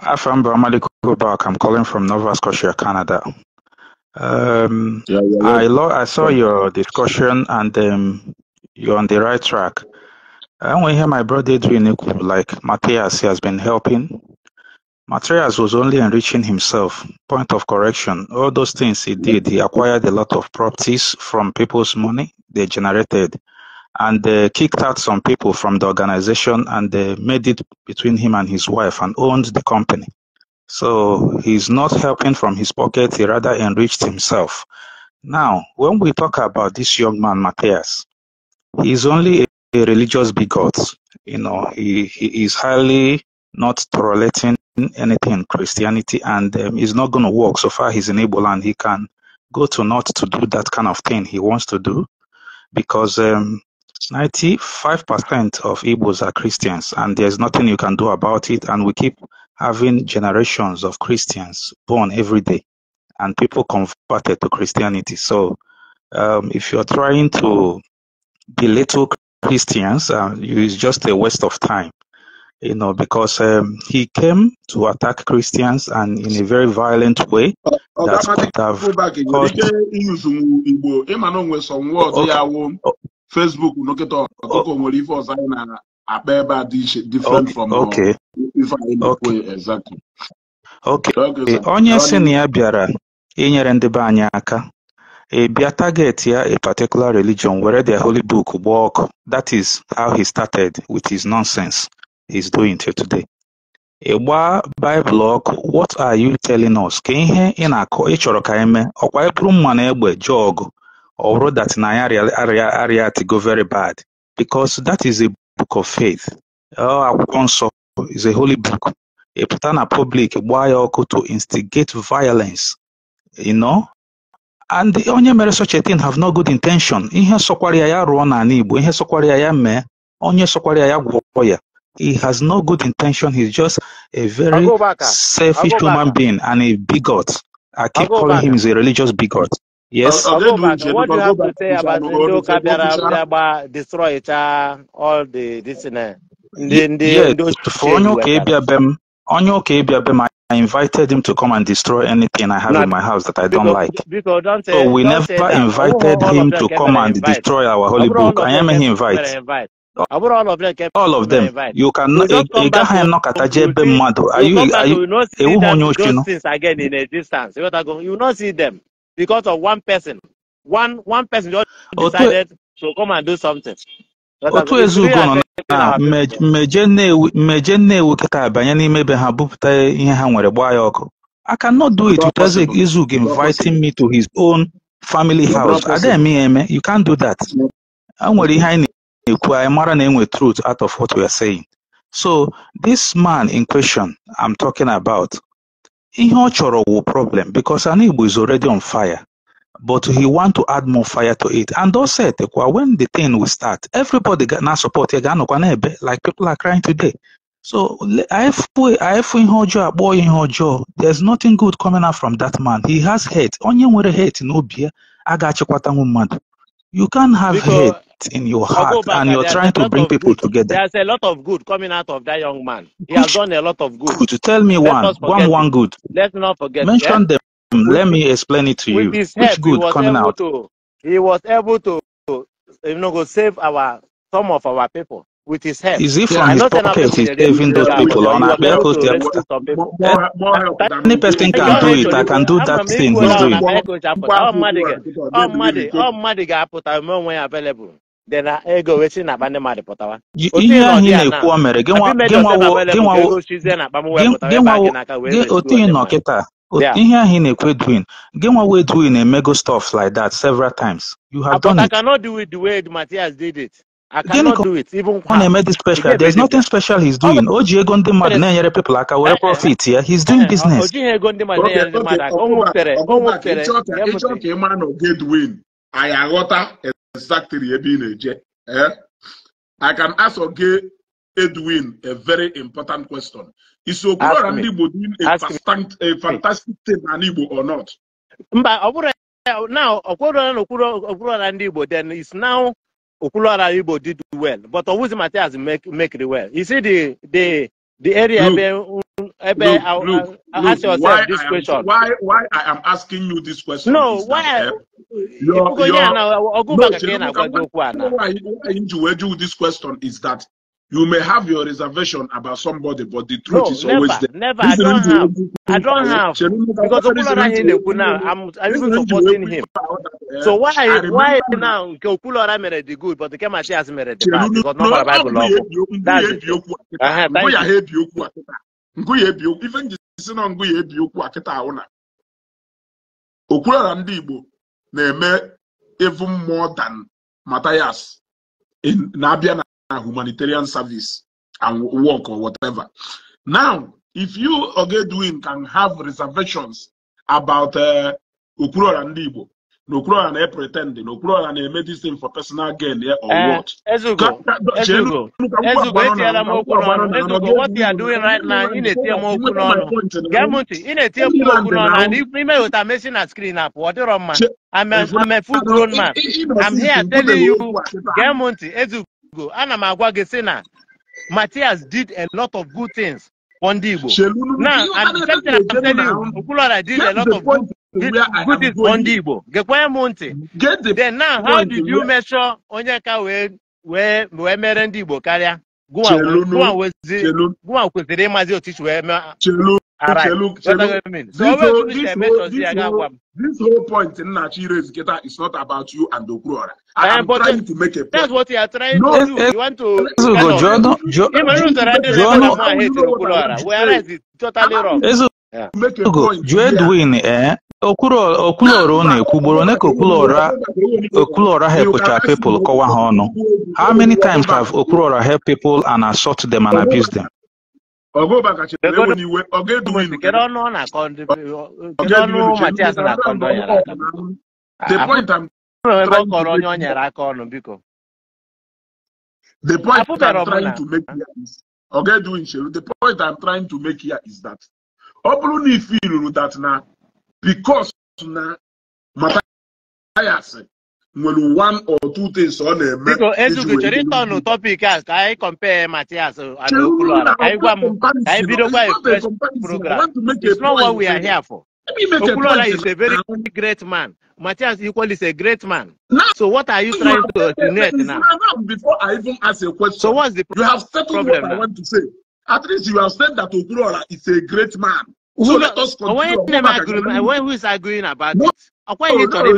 Afam Amadike Ubaka. I'm calling from Nova Scotia, Canada. Yeah. I saw your discussion and you're on the right track. I only hear my brother Edwin Ekwu, like Matthias, he has been helping. Matthias was only enriching himself. Point of correction. All those things he did, he acquired a lot of properties from people's money they generated. And they kicked out some people from the organization and they made it between him and his wife and owned the company. So he's not helping from his pocket, he rather enriched himself. Now, when we talk about this young man, Matthias, he's only a religious bigot. You know, he is highly not tolerating anything Christianity, and it's not going to work. So far, he's in Igbo and he can go to not to do that kind of thing he wants to do, because 95% of Igbos are Christians, and there's nothing you can do about it. And we keep having generations of Christians born every day and people converted to Christianity. So if you're trying to belittle Christians, it's just a waste of time, you know, because he came to attack Christians and in a very violent way that could have caused... Facebook different from okay. Exactly. Okay. Onye si na ya bịara inyere ndị be anyị aka, e bịa target ya a particular religion were their holy book gbaa ọkụ. That is how he started with his nonsense he's doing till today. Ị gbaa Bible ọkụ, what are you telling us? Ka ihe ị na-akọ ị chọrọ ka anyị mee, ọkwa ịbụrụ mma na egbe jee ọgụ, ọ bụrụ that na ya arịa to go very bad, because that is a book of faith. Akwụkwọ nsọ is a holy book. Ị pụta na public gbaa ya ọkụ to instigate violence, you know? And onye mere such a thing have no good intention. Ihe sọkwara ya ya rụọ n'ala Igbo, ihe sọkwara ya ya mee, onye sọkwara ya ya gwọọ ya. He has no good intention. He's just a very selfish human being and a bigot. I keep calling him is a religious bigot. Yes. What do you have to say about the destroy all the this yes. For I invited him to come and destroy anything I have in my house that I don't like. So we never invited him to come and destroy our holy book. I am invite. All of them. You cannot. You will not see those things again in existence. You will not see them because of one person. One person just decided to come and do something. Otu ezugo nọ na mmeje Nnewi kịta banye n'ime ebe ha bupụta ihe ha nwere gbaa ya ọkụ. I cannot do it without Ezugo inviting me to his own family house. Ademi, you can't do that. Nwere ihe anyị na-ekwu, anyị mara na enwe truth out of what we are saying. So this man in question I'm talking about, ihe ọ chọrọ wụ problem because ana Igbo is already on fire. But he want to add more fire to it. And also, when the thing will start, everybody got now support like people are crying today. So there's nothing good coming out from that man. He has hate. Onye nwere hate no beer. You can't have hate in your heart and you're trying to bring people together. There's a lot of good coming out of that young man. He has done a lot of good. Good. Tell me one good. Let's not forget. Mention them. Let me explain it to you. With his help, Which good coming out? He was able to, you know, go save some of our people with his help. Is it from his pocket? He's saving those people on our Any person can do it. I can do that thing he's doing. Available. Then ego wetin na akpa ndị mmadụ pụtawa. Ihe ahụ ị na-ekwu o mere gị otu ị nọ kịta. Ihe ahụ ị na-ekwu Edwin, gị nwa Edwin emego stuff like that several times. You have done it. I cannot do it the way Matthias did it. I cannot do it. Even ọ na-eme this special. There's nothing special he's doing. O ji ego ndị mmadụ na-enyere people aka were profit ya. He's doing business. O jighị ego ndị mmadụ na-enyere ndị mmadụ aka. O nwutere. Ịchọ ka ị mara na Edwin, anyị aghọta exactly ebe ị na-eje. I can ask Oge Edwin a very important question. Is Okwuluora Ndigbo doing a fantastic thing in Igbo or not? Mba, now Okwuluora Ndigbo, then it's now Okwuluora Igbo did well, but Owuzi Matthias make it well. You see the area. Look, ask yourself this question. Why I am asking you this question? No, why? Ifugo ya na ọgụba ka ị na-agwa gị okwu a na. Why you do this question is that you may have your reservation about somebody, but the truth is always there. Never, I don't have. I don't have. Because Okwuluora ihe na-ekwu now, I'm even supporting him. So why now nke Okwuluora mere the good, but nke Matthias mere the bad? Because no Bible ọkụ. That's it. Thank you. Even the na ngụ ya ebi okwu akịta ahụ na Okwuluora ndị Igbo na-eme even more than Matthias in na-abịa na humanitarian service and work or whatever. Now, if you Ogedwin can have reservations about Okwuluora ndị Igbo, na Okwuluora na-pretend, na Okwuluora na-eme this thing for personal gain or what? Ezugo, etinyela m okwu n'ọnụ. Ezugo, what you are doing right now, ị na-etinye m okwu n'ọnụ. Gee m ntị, ị na-etinye m okwu n'ọnụ and ime ụta mesi na screen apụ, ọ dịrọ mma. I'm a full grown man. I'm here telling you, gee m ntị, Ezugo, ana m agwa gị sị na Matthias did a lot of good things for ndị Igbo. Now, and the same thing I'm telling you, Okwuluora did a lot of good things for ndị Igbo. Gekwa m ntị. Then now, how did you measure onye ka wee mere ndị Igbo karịa? Gụwa kwesịrị ịmazi otu isi wee mee. This whole point in Nigeria's Geta is not about you and Okwuluora. I am trying to make a point. That's what you are trying to do. You want to. Whereas it's totally wrong. Make a point. Edwin, Okwuluora na-ekwu ugboro ole ka Okwuluora helpụcha people kọwa ha ọnụ. How many times have Okwuluora helped people and assault them and abused them? Kedu The point I'm trying to make here is the point I'm trying to make here is that ọ bụrụ na ife ruru that na because na Matthias nwere one or two things ọ na-eme. Biko Ezugo chere ịtọnụ topic a ka anyị compare Matthias and Okwuluora ka anyị gwa m ka anyị bidokwa a fresh program. It's not what we are here for. Okwuluora is a very great man. Matthias equally is a great man. Now, so what are you trying to insinuate now? Before I even ask a question, so what's the you have settled what I want to say. At least you have said that Okwuluora is a great man. So let us continue. When who is arguing about it? You said No, you got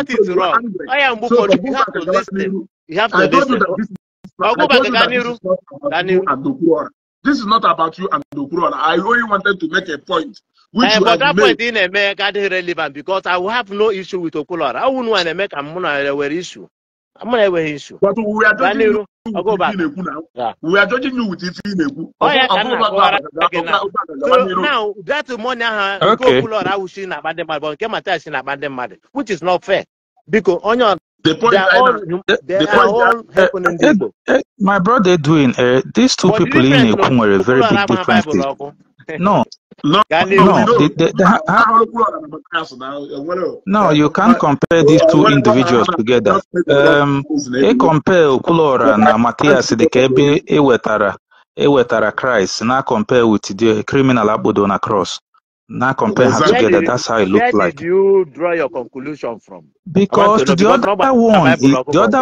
it wrong. I am you have to listen. You have to listen. This is not about you and Okwuluora. I only wanted to make a point. Which but that point in America is relevant because I will have no issue with Okwuluora. I wouldn't want to make a issue. I'm not having issue. But we are judging you with now. We are judging you with ife na-ekwu. So now that money okay. Which is not fair. Because on your the point they are all happening. My brother Edwin, these two but people in Ekwu were a very big difference. No. No, no, you can't compare these two individuals together. E compare Okwuluora na Matthias dịka ebe ewetara Christ na compare with the criminal akpodo na cross. Now compare her together. That's how it looked like. Where did you draw your conclusion from? Because the other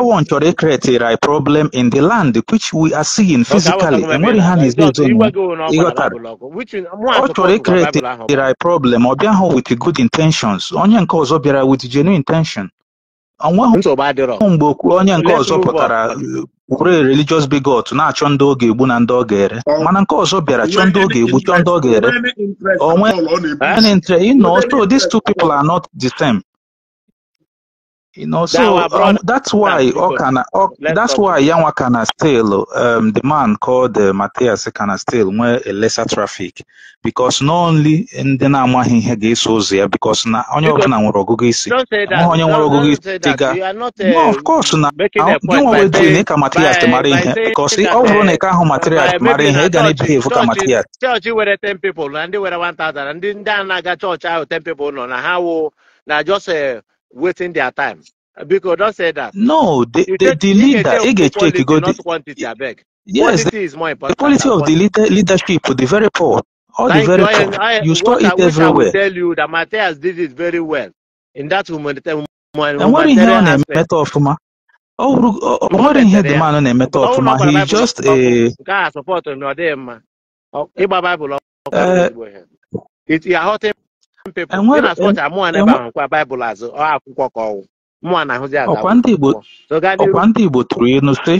one chọrọ create a problem in the land, which we are seeing physically. And what hand is doing, ọ chọrọ create a problem. Ọ bịa hụ with good intentions. Onye nke ọzọ bịara with genuine intention. Mgbe onye nke ọzọ pụtara were religious bigot na-achọ ndị ọ ga-egbu na ndị ọ ga-ere, mana nke ọzọ bịara chọọ ndị ọ ga-egbu chọọ ndị ọ ga-ere. So these two people are not the same. You know, so that's why that's why Yanwa can still the man called Matthias can still nwee a lesser traffic, because not only ndị na-amaghị ihe ga-eso ụzọ ya, because na onye ọbụla nwere ọgụgụ isi. Onye nwere ọgụgụ isi ga no, of course na gị nwa wee ka Matthias mara ihe, because ọ bụrụ na ị ka ahụ Matthias mara ihe, ị ga na-ebehave ka Matthias. Chọọchị were 10 people na ndị were 1000 ndị a na-aga chọọchị ahụ 10 people nọ na ha wụ na just waiting their time. Biko, don't say that. No, the leader, ị ga-echeki Quality, go not quantity, abeg. Yes, Quality is more the important quality than of the quantity. leadership, the very poor, all the Thank very you. poor. You saw What it I wish I would everywhere. tell you that Matthias did it very well in that Enwere ihe ọ humanitarian aspect. na-emeta ọfụma. Ọ wụrụ o Mgbe o nwere ihe metere the ya, man na-emeta ọ bụrụ na ọfụma. ọ gbara He Baịbụl just ọkụ, a nke a sọpọtụ na ọ dịghị mma. Ịgba Baịbụl ọkụ abụghị ezigbo ihe. You are hurting people. Ị enwere na-asọpọtụ mụnwa n'ebe enwe ahụ nkwa Baịbụl azụ, ọ akwụkwọ ka ọwụ. Mụnwa na-ahụzi azụ ọkwa ndị Igbo akwụkwọ. So gaa n'iru. ọkwa ndị Igbo tụrụ ilu sị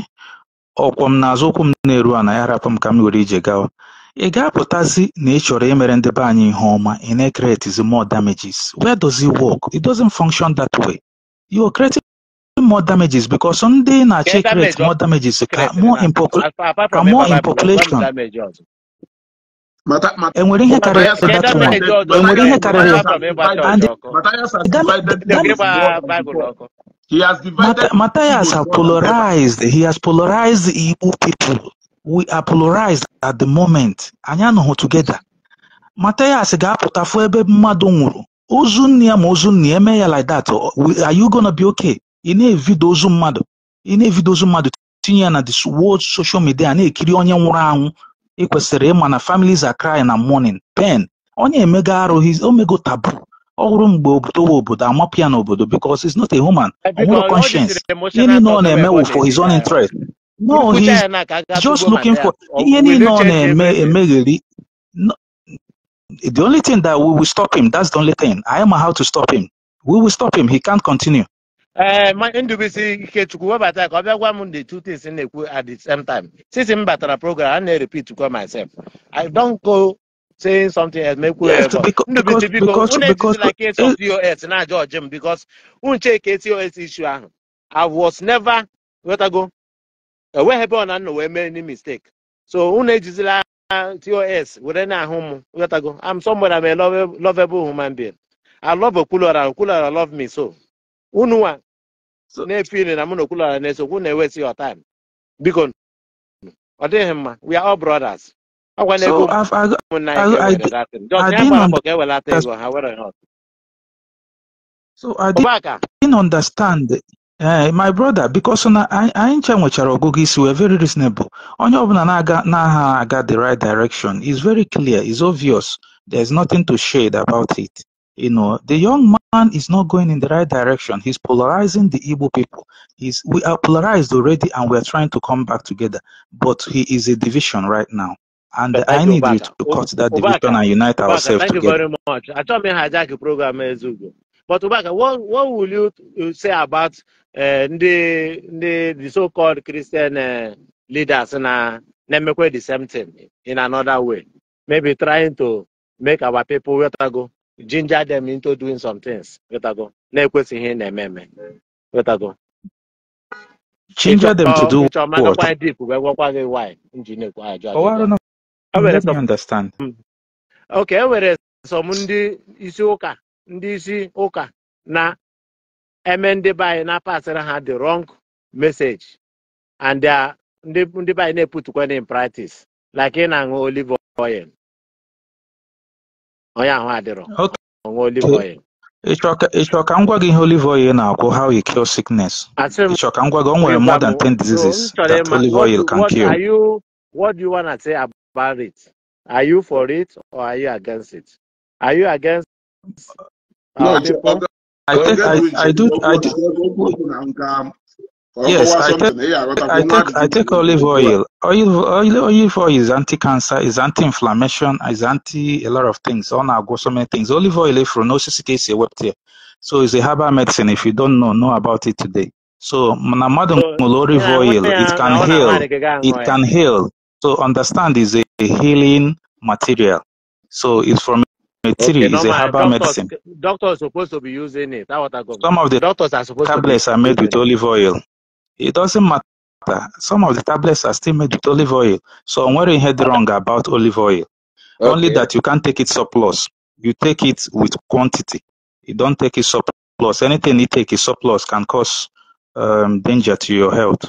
ọkwọ m n'azụ ụkwụ m na-eru ana ya rapụ m ka m were ije gawa. Ị ga-apụtazi na ị chọrọ imere ndị be anyị ihe ọma, ị na-create more damages. Where does it work? It doesn't function that way. You are creating more damages because ndị na-achọ Ke create damage ọ more damages ka created more na in apart ka from more ịgba in Baịbụl ọkụ, gwa m population. damage ọzọ. Enwere ihe karịrị Matthias Ke has that one. damage divided ọzọ Enwere ihe Matthias karịrị apart has from ịgba divided chọọchị and ọkụ? Matthias has divided Ndị Igbos ịgba more than Baịbụl before. ọkụ. He has divided Matthias Igbos have more than ever. polarized. He has polarized the Igbo people. We are polarized at the moment. Anyị anọghị together. Matthias ga-apụta fụ ebe mmadụ nwụrụ. Ozu nne ya ma ozu nne ya eme ya like that. Are you gonna be okay? Ị na-evido ozu mmadụ. Ị na-evido ozu mmadụ tinye ya na the world social media na-ekiri onye nwụrụ anwụ. Ị kwesịrị ịma na families are crying and mourning. Pain. Onye emego arụ, omego taboo. Ọ hụrụ mgbe obodo wụ obodo amapụ ya n'obodo because he's not a human. O Biko, nwere all this conscience. Ihe emotional niile ọ talk na-eme ebe ọ wụ for his na-esi own ya. interest. No, Ikwucha he's ya na ka a just ga-atụgbuo looking for Matthias. ihe Will niile you ọ change na-eme everything? emegheri. No, the only thing that we will stop him, that's the only thing. I am how to stop him. We will stop him. He can't continue. Ma Ndubisi Ikechukwu webata ka ọ bịa gwa m the two things m na-ekwu at the same time. Since m batara program, a na-repeat kwa myself. I don't go saying something else mekwu Yes, ebe. because Ndubisi because biko, because unu because ejizila case of COS na-ajọ m because unu cheke COS issue ahụ. I was never ghọtago enweghị ebe ọ na nọ wee mee any mistake. So unu ejizila TOS were na-ahụ m ghọtago. I'm somebody, I'm a lovable human being. I love Okwuluora, Okwuluora love me so. Unu nwa so, na-efili na mụ na Okwuluora na-esokwu na-ewesi your time. Biko, ọ dịghị mma. We are all brothers. Ọgwa na ego so I've, I, ụmụnna anyị ka I, e I, were that thing. Just I ya didn't gbara mbọ ka ewelata understand. ego ha were ihe ọzọ. So I Ụbaka, didn't understand. My brother, because na anyị ncha nwechara ọgụgụ isi, we're very reasonable. Onye ọbụla na-aga na-aha aga the right direction is very clear, is obvious. There's nothing to shade about it. You know, the young man is not going in the right direction. He's polarizing the Igbo people. We are polarized already and we are trying to come back together. But he is a division right now. And I thank you, need you Ụbaka. to cut that division Ụbaka, and unite Ụbaka, ourselves thank you together. very much. Achọghị m ịhijack program Ezugo. But Ụbaka, what will you say about the so-called Christian leaders na na-emekwa the same thing in another way? Maybe trying to make our people wetago, ginger them into doing some things. Wetago, na-ekwesịghị na-eme eme. Wetago. Ginger them to do Ịchọ ma what? gakwa deep wee gwakwa gị why m ji na-ekwu ajụ Oh, I ajụjụ don't a. know. O nwere Let me some understand. okay, e nwere some ndị isi ụka na-eme ndị be anyị na-apasịrị ha the wrong message and they are ndị be anyị na-eputukwa in practice like ị na-aṅụ olive oil onye ahụ adịrọ Okay. ọṅụ olive oil. Ịchọ ka m gwa gị ihe olive oil na-agwọ, how it cure sickness. Asị m Ịchọ ka m gwa gị, o nwere gị more gwa than m 10 so m diseases chọrọ that ịma olive what oil do can what cure. are you what do you wanna say about it? Are you for it or are you against it? Are you against No, our people? I take I do I do yes, I take olive oil. Olive oil is anti-cancer, is anti-inflammation, is anti a lot of things. Ọ na-agwọ so many things. Olive oil ifuru n'osisi ka esi ewepụta ya. So it's a herbal medicine. If you don't know about it today. So na mmadụ So ṅụrụ ị olive na-aṅụ oil, ya it na can ọ na heal. nwaanyị gị ga-aṅụ It ya. can heal. So understand is a healing material. So it's from a Okay, tree, it's a normal herbal doctors medicine. doctors supposed to be using it. That what I got. Some of the Doctors are supposed to be tablets are made using with it. olive oil. It doesn't matter. Some of the tablets are still made with olive oil. So nwere ihe dị wrong about olive oil. Only Okay. that you can't take it surplus. You take it with quantity. You don't take it surplus. Anything you take is surplus can cause danger to your health.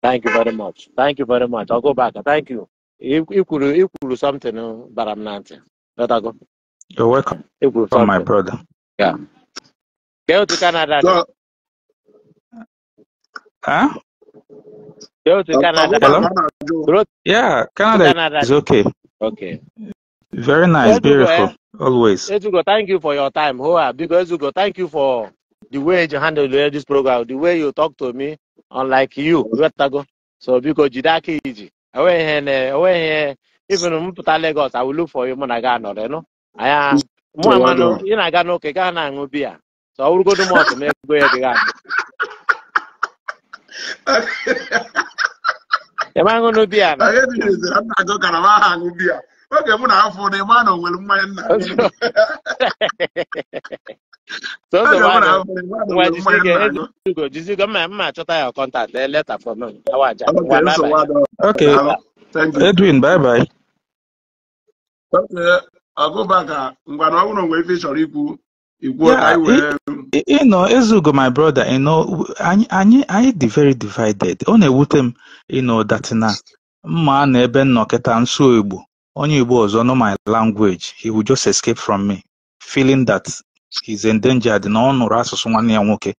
Thank you very much. Thank you very much. I'll go back. Thank you. Ikwuru something bara m na ntị. Let I go. You're welcome, Ikwuru my something. brother. Yeah. Go to Canada. So, Huh? Go to Canada. Hello? Yeah, Canada is okay. Okay. Very nice, Ezugo, beautiful, always. Ezugo, thank you for your time. Hoa, because Ezugo, thank you for the way you handle this program, the way you talk to me, unlike you. So because Jidaki iji. Away here, even if Lagos, I will look for you when I got no. I am you I got no Ghana beer. So I will go to more to make go again. I'm going to be. I'm not going to be. Okay, I'm not for the man who will mind. So the contact letter from me. Okay, thank you, Edwin. Bye bye. Okay, I'll go back. I'm going to Yeah, you know, Ezugo, my brother, you know, I dị very divided. Ọ na-ewute m, you know, that na mma na ebe nnọkịta nso Igbo, onye Igbo ọzọ know my language, he will just escape from me, feeling that he's endangered na ọ nụrụ asụsụ nwanne ya nwoke.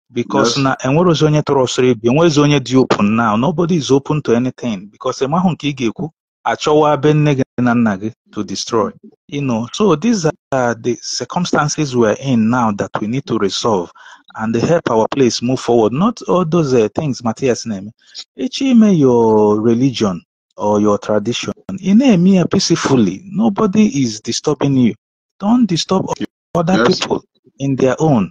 Because na enwerozi onye tụrụ ọsọrọ ibi, enwezi onye dị open now, nobody is open to anything, because enwehụ nke ị ga-ekwu, achọwa be nne gị na nna gị to destroy. You know, so these are the circumstances we're in now that we need to resolve and help our place move forward. Not all those things Matthias name. Ime your religion or your tradition. Ine peacefully. Nobody is disturbing you. Don't disturb other people in their own.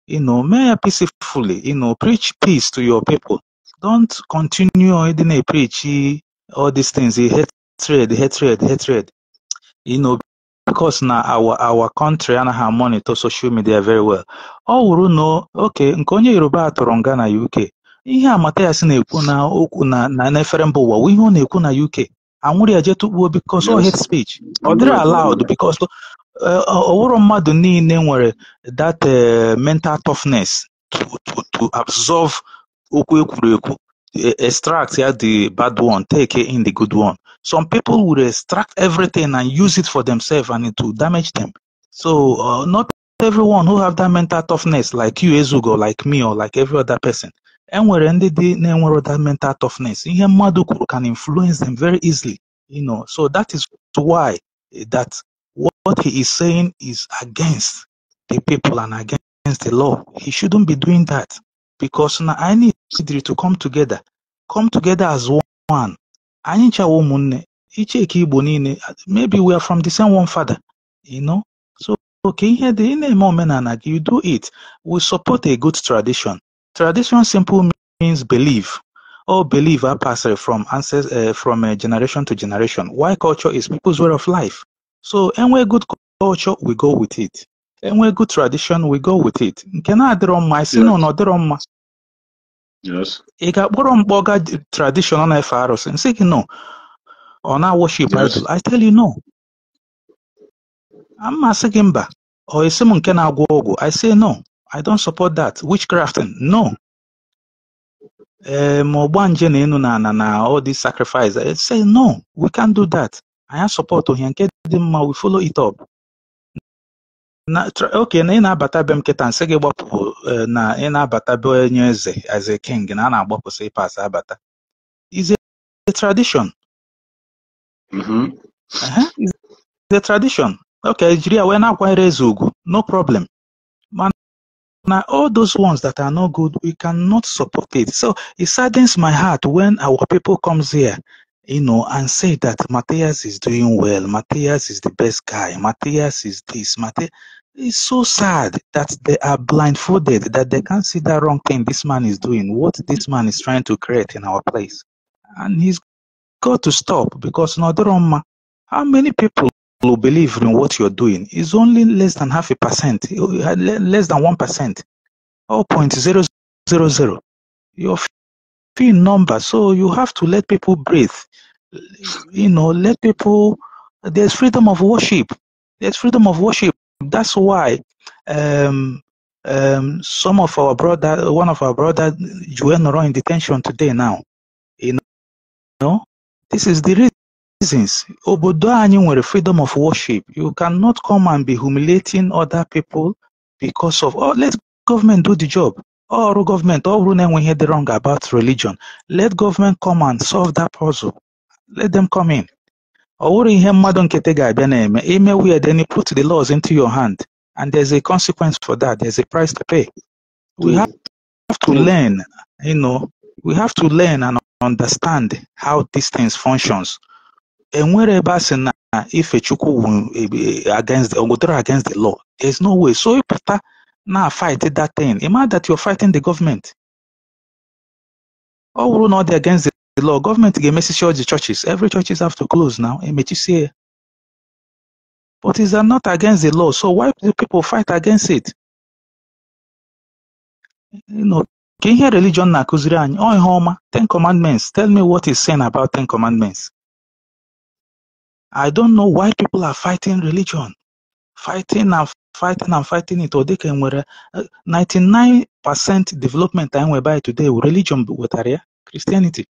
You know, may peacefully, you know, preach peace to your people. Don't continue preach all these things, hatred, hatred, hatred. You know, because now our country and our monitor social media very well. Oh, we know, okay, nke onye Yoruba tọrọ nga na UK. Ihe a Matthias na-ekwu na okwu na n'efere mba ụwa, ihe ọ na-ekwu na UK. Anwụrụ ya je tukpuo because all hate speech. Ọ dịrị allowed because ọwụrụ mmadụ niile nwere that mental toughness to absorb okwu ekwuru ekwu. Extract the bad one, take in the good one. Some people will extract everything and use it for themselves and it will damage them. So not everyone who have that mental toughness like you, Ezugo, like me, or like every other person. And where ended the that mental toughness, ihe mmadụ kwuru can influence them very easily, you know. So that is why that what he is saying is against the people and against the law. He shouldn't be doing that. Because now I need to come together as one. Maybe we are from the same one father, you know. So okay, here the you do it. We support a good tradition. Tradition simple means belief. All belief are passed from ancestors, from generation to generation. Why culture is people's way of life. So anyway, good culture, we go with it. Enwe good tradition, we go with it. Nke na-adịrọ mma, isi na ọ dịrọ mma. Yes. Ị ga-akpọrọ mkpọga tradition ọ na-efe arụsị, nsị gị no. Ọ na-worship idol. I tell you no. Amma sị gị mba. Ọ isi m nke na-agwọ ọgwụ. I say no. I don't support that. Witchcrafting, no. Ma ọgbanje na enu na na all this sacrifice. I say no. We can't do that. Anyị support ohia nke dị mma, we follow it up. Na, okay, na ị na-abata be m kịta nsị gị gbapụ na ị na-abata be onye eze as a king na a na-agbapụsị ịpas abata. Is a tradition. It's a tradition. Okay, jiri ya wee na-akwanyere eze ugwu, no problem. Na all those ones that are not good, we cannot support it. So it saddens my heart when our people comes here, you know, and say that Matthias is doing well, Matthias is the best guy, Matthias is this, Matthias. It's so sad that they are blindfolded, that they can't see that wrong thing this man is doing, what this man is trying to create in our place. And he's got to stop because how many people will believe in what you're doing is only less than 0.5%, less than 1%, 0.000. You're few number, so you have to let people breathe. You know, let people. There's freedom of worship. There's freedom of worship. That's why some of our brother, one of our brother, Juenoro in detention today now. You know, this is the reasons. Obodo anyị nwere freedom of worship. You cannot come and be humiliating other people because of, oh, let's government do the job. Ọrụ gọọmenti, ọ bụrụ na enwe ihe dị wrong about religion, let government come and solve that puzzle. Let them come in. Ọ wụrụ ihe mmadụ nkịtị ga-abịa na-eme ime weird, then you put the laws into your hand and there's a consequence for that. There's a price to pay. We have to learn, you know, we have to learn and understand how these things functions. Enwere ebe a sị na ife Chukwu against the, against the law. There's no way. So you pụta na fight that thing. Imagine that you're fighting the government. Ọ bụrụ na ọ dị against the law, government ga-emesichi all the churches. Every churches have to close now. Emechisie. But it's not against the law. So why do people fight against it? You know, ka ihe religion na-akụziri anyị, ọ ihe ọma, 10 commandments. Tell me what is saying about 10 commandments. I don't know why people are fighting religion. Fighting and fighting and fighting it. Ọ dịka enwere 99% development anyị nwere by today, religion wetara ya, Christianity.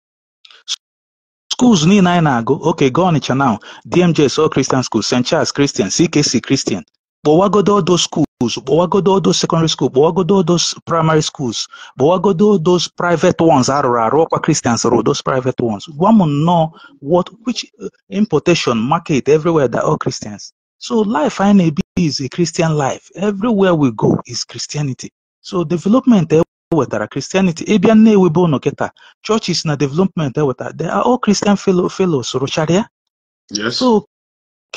Schools niile anyị na-agụ, okay, go Onitsha now, DMJS all Christian schools, St. Charles Christian, CKC Christian. Kpọwagodo all those schools, kpọwagodo all those secondary school, kpọwagodo all those primary schools, kpọwagodo all those private ones arụrụ arụ, ọkwa Christians rụrụ those private ones. Gwa m nnọọ what, which importation market everywhere that all Christians. So life anyị na-ebi is a Christian life. Everywhere we go is Christianity. So development wetara Christianity. Ịbịa Nnewi bụ ụnụ kịta, churches na development ewetara, they are all Christian fellows rụchara ya. Yes. So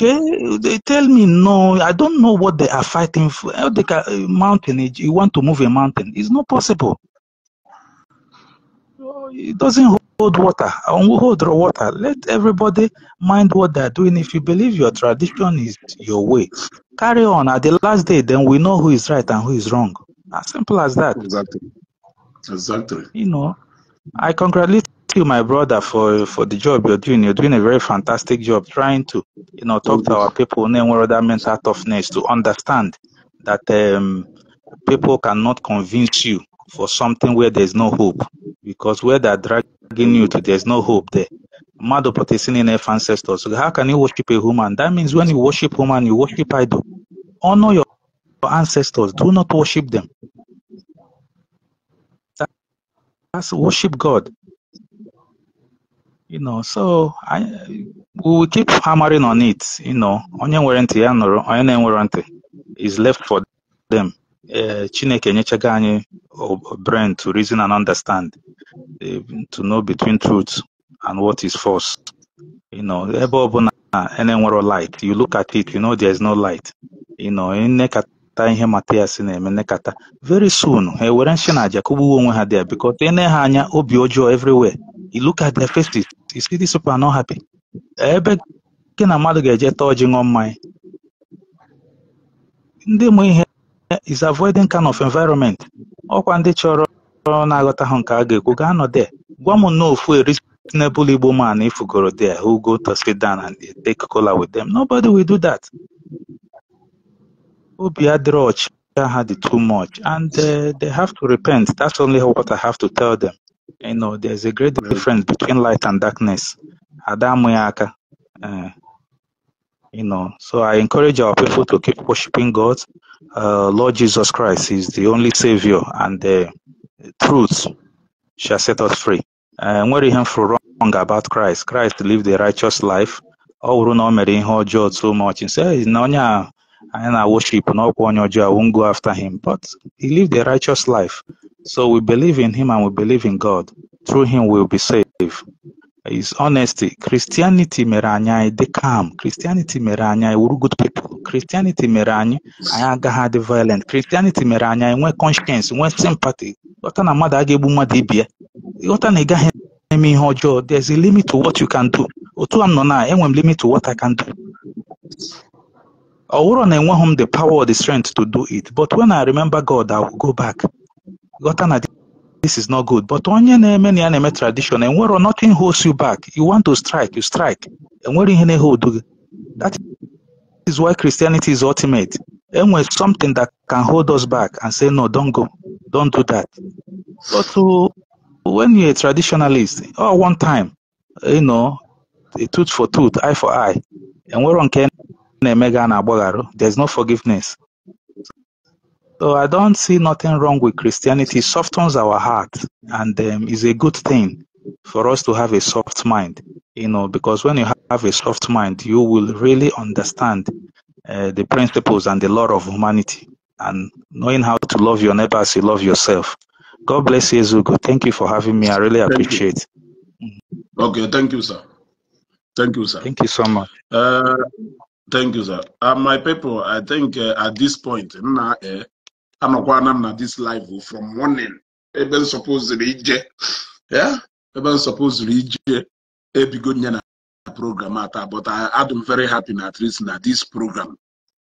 okay, they tell me no, I don't know what they are fighting for. They mountain, you want to move a mountain. It's not possible. It doesn't hold water. Hold water. Let everybody mind what they're doing. If you believe your tradition is your way, carry on. At the last day, then we know who is right and who is wrong. As simple as that. Exactly. Exactly. You know, I congratulate you, my brother, for the job you're doing. You're doing a very fantastic job trying to, you know, talk to our people, that mental toughness to understand that people cannot convince you for something where there's no hope, because where they're dragging you to, there's no hope there. Mmadụ protesting in ancestors. So how can you worship a human? That means when you worship human, you worship idol. Honor your ancestors. Do not worship them. That's worship God. You know, so we will keep hammering on it. You know, onye nwere ntị ya nụrụ, onye na-enwere ntị is left for them. Chineke enyechago anyị brain to reason and understand, to know between truth and what is false. You know, ebe ọbụla na-enwero light, you look at it, you know there is no light. You know, nnekata ihe Matias na-eme nnekata. Very soon, ha ewere nshi na aja kụgbuo onwe ha there, because ene ha anya obi ọjọọ everywhere. You look at their faces, you see these people are not happy. Ebe gị na mmadụ ga-eje taa ọjị ṅụọ mmanya. Ndị mụ ihe is avoiding kind of environment. Ọkwa ndị chọrọ na-aghọta nke a ga-ekwu ga-anọ there. Gwa m nnọọ ofu a reasonable Igbo man if you go there who go to sit down and take cola with them. Nobody will do that. Obi adịrọ ọcha ha dị too much, and they have to repent. That's only what I have to tell them. You know, there's a great difference between light and darkness. Adamu you know, so I encourage our people to keep worshiping God. Lord Jesus Christ is the only Savior, and the truth shall set us free. Nwere ihe for wrong about Christ. Christ lived a righteous life. Ọ bụrụ na o mere ihe ọjọọ too much, say na onye a anyị na-worship na ọkwa onye ọjọọ, I won't go after him. But he lived a righteous life. So we believe in him and we believe in God. Through him we will be saved. His honesty. Christianity mere anyị dị calm. Christianity mere anyị wuru good people. Christianity mere anyị agaghị adị violent. Christianity mere anyị nwee conscience, nwee sympathy. Ghọta na mmadụ agaghị egbu mmadụ ibe ya. Ghọta na ị gaghị eme ihe ọjọọ. There's a limit to what you can do. Otu a m nọ na enwe m limit to what I can do. Ọ bụrụ na enweghị m the power or the strength to do it, but when I remember God, I will go back. Ghọta na this is not good. But onye na-eme na ya na-eme tradition, enwero nothing holds you back. You want to strike, you strike. Enwere ihe na-hold gị. That is why Christianity is ultimate. Enwere something that can hold us back and say, no, don't go. Don't do that. But when you're a traditionalist, oh, one time, you know, a tooth for tooth, eye for eye. Enwero nke na-eme ga na-agbagharụ. There's no forgiveness. So I don't see nothing wrong with Christianity. It softens our heart, and is a good thing for us to have a soft mind, you know, because when you have a soft mind, you will really understand the principles and the law of humanity, and knowing how to love your neighbor as you love yourself. God bless you, Ezugo. Thank you for having me. I really Thank you. appreciate. Okay, thank you, sir. Thank you, sir. Thank you so much. Thank you, sir. My people, I think at this point, na anọkwana m na this live from morning. Ebe m supposed ije, yeah, ebe m supposed ije ebigo nye na program ata, but I'm very happy na at least na this program,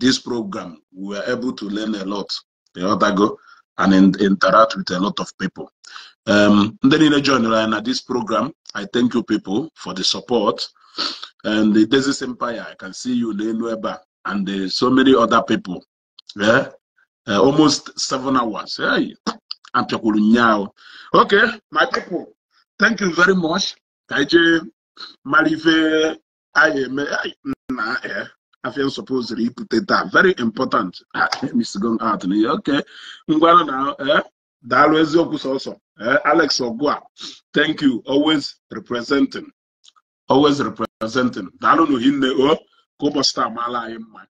we were able to learn a lot. The other go and interact with a lot of people. Ndị niile joined anyị na this program, I thank you people for the support. And the Desert Empire, I can see you n'elu ebe a, and so many other people. Yeah, almost 7 hours. Hey, apịakwuru nyaahụ. Okay, my people, thank you very much. Ka anyị jee mara ife anyị eme. Ai, nna afịa supposed ibute taa, very important. Ah, Mr. Gong out. Okay, ngwanụ na daalụ eziokwu sọsọ. Alex Ogua, thank you, always representing, always representing. Daalụ n'ohinne o ka ụbọchị taa maala anyị mma.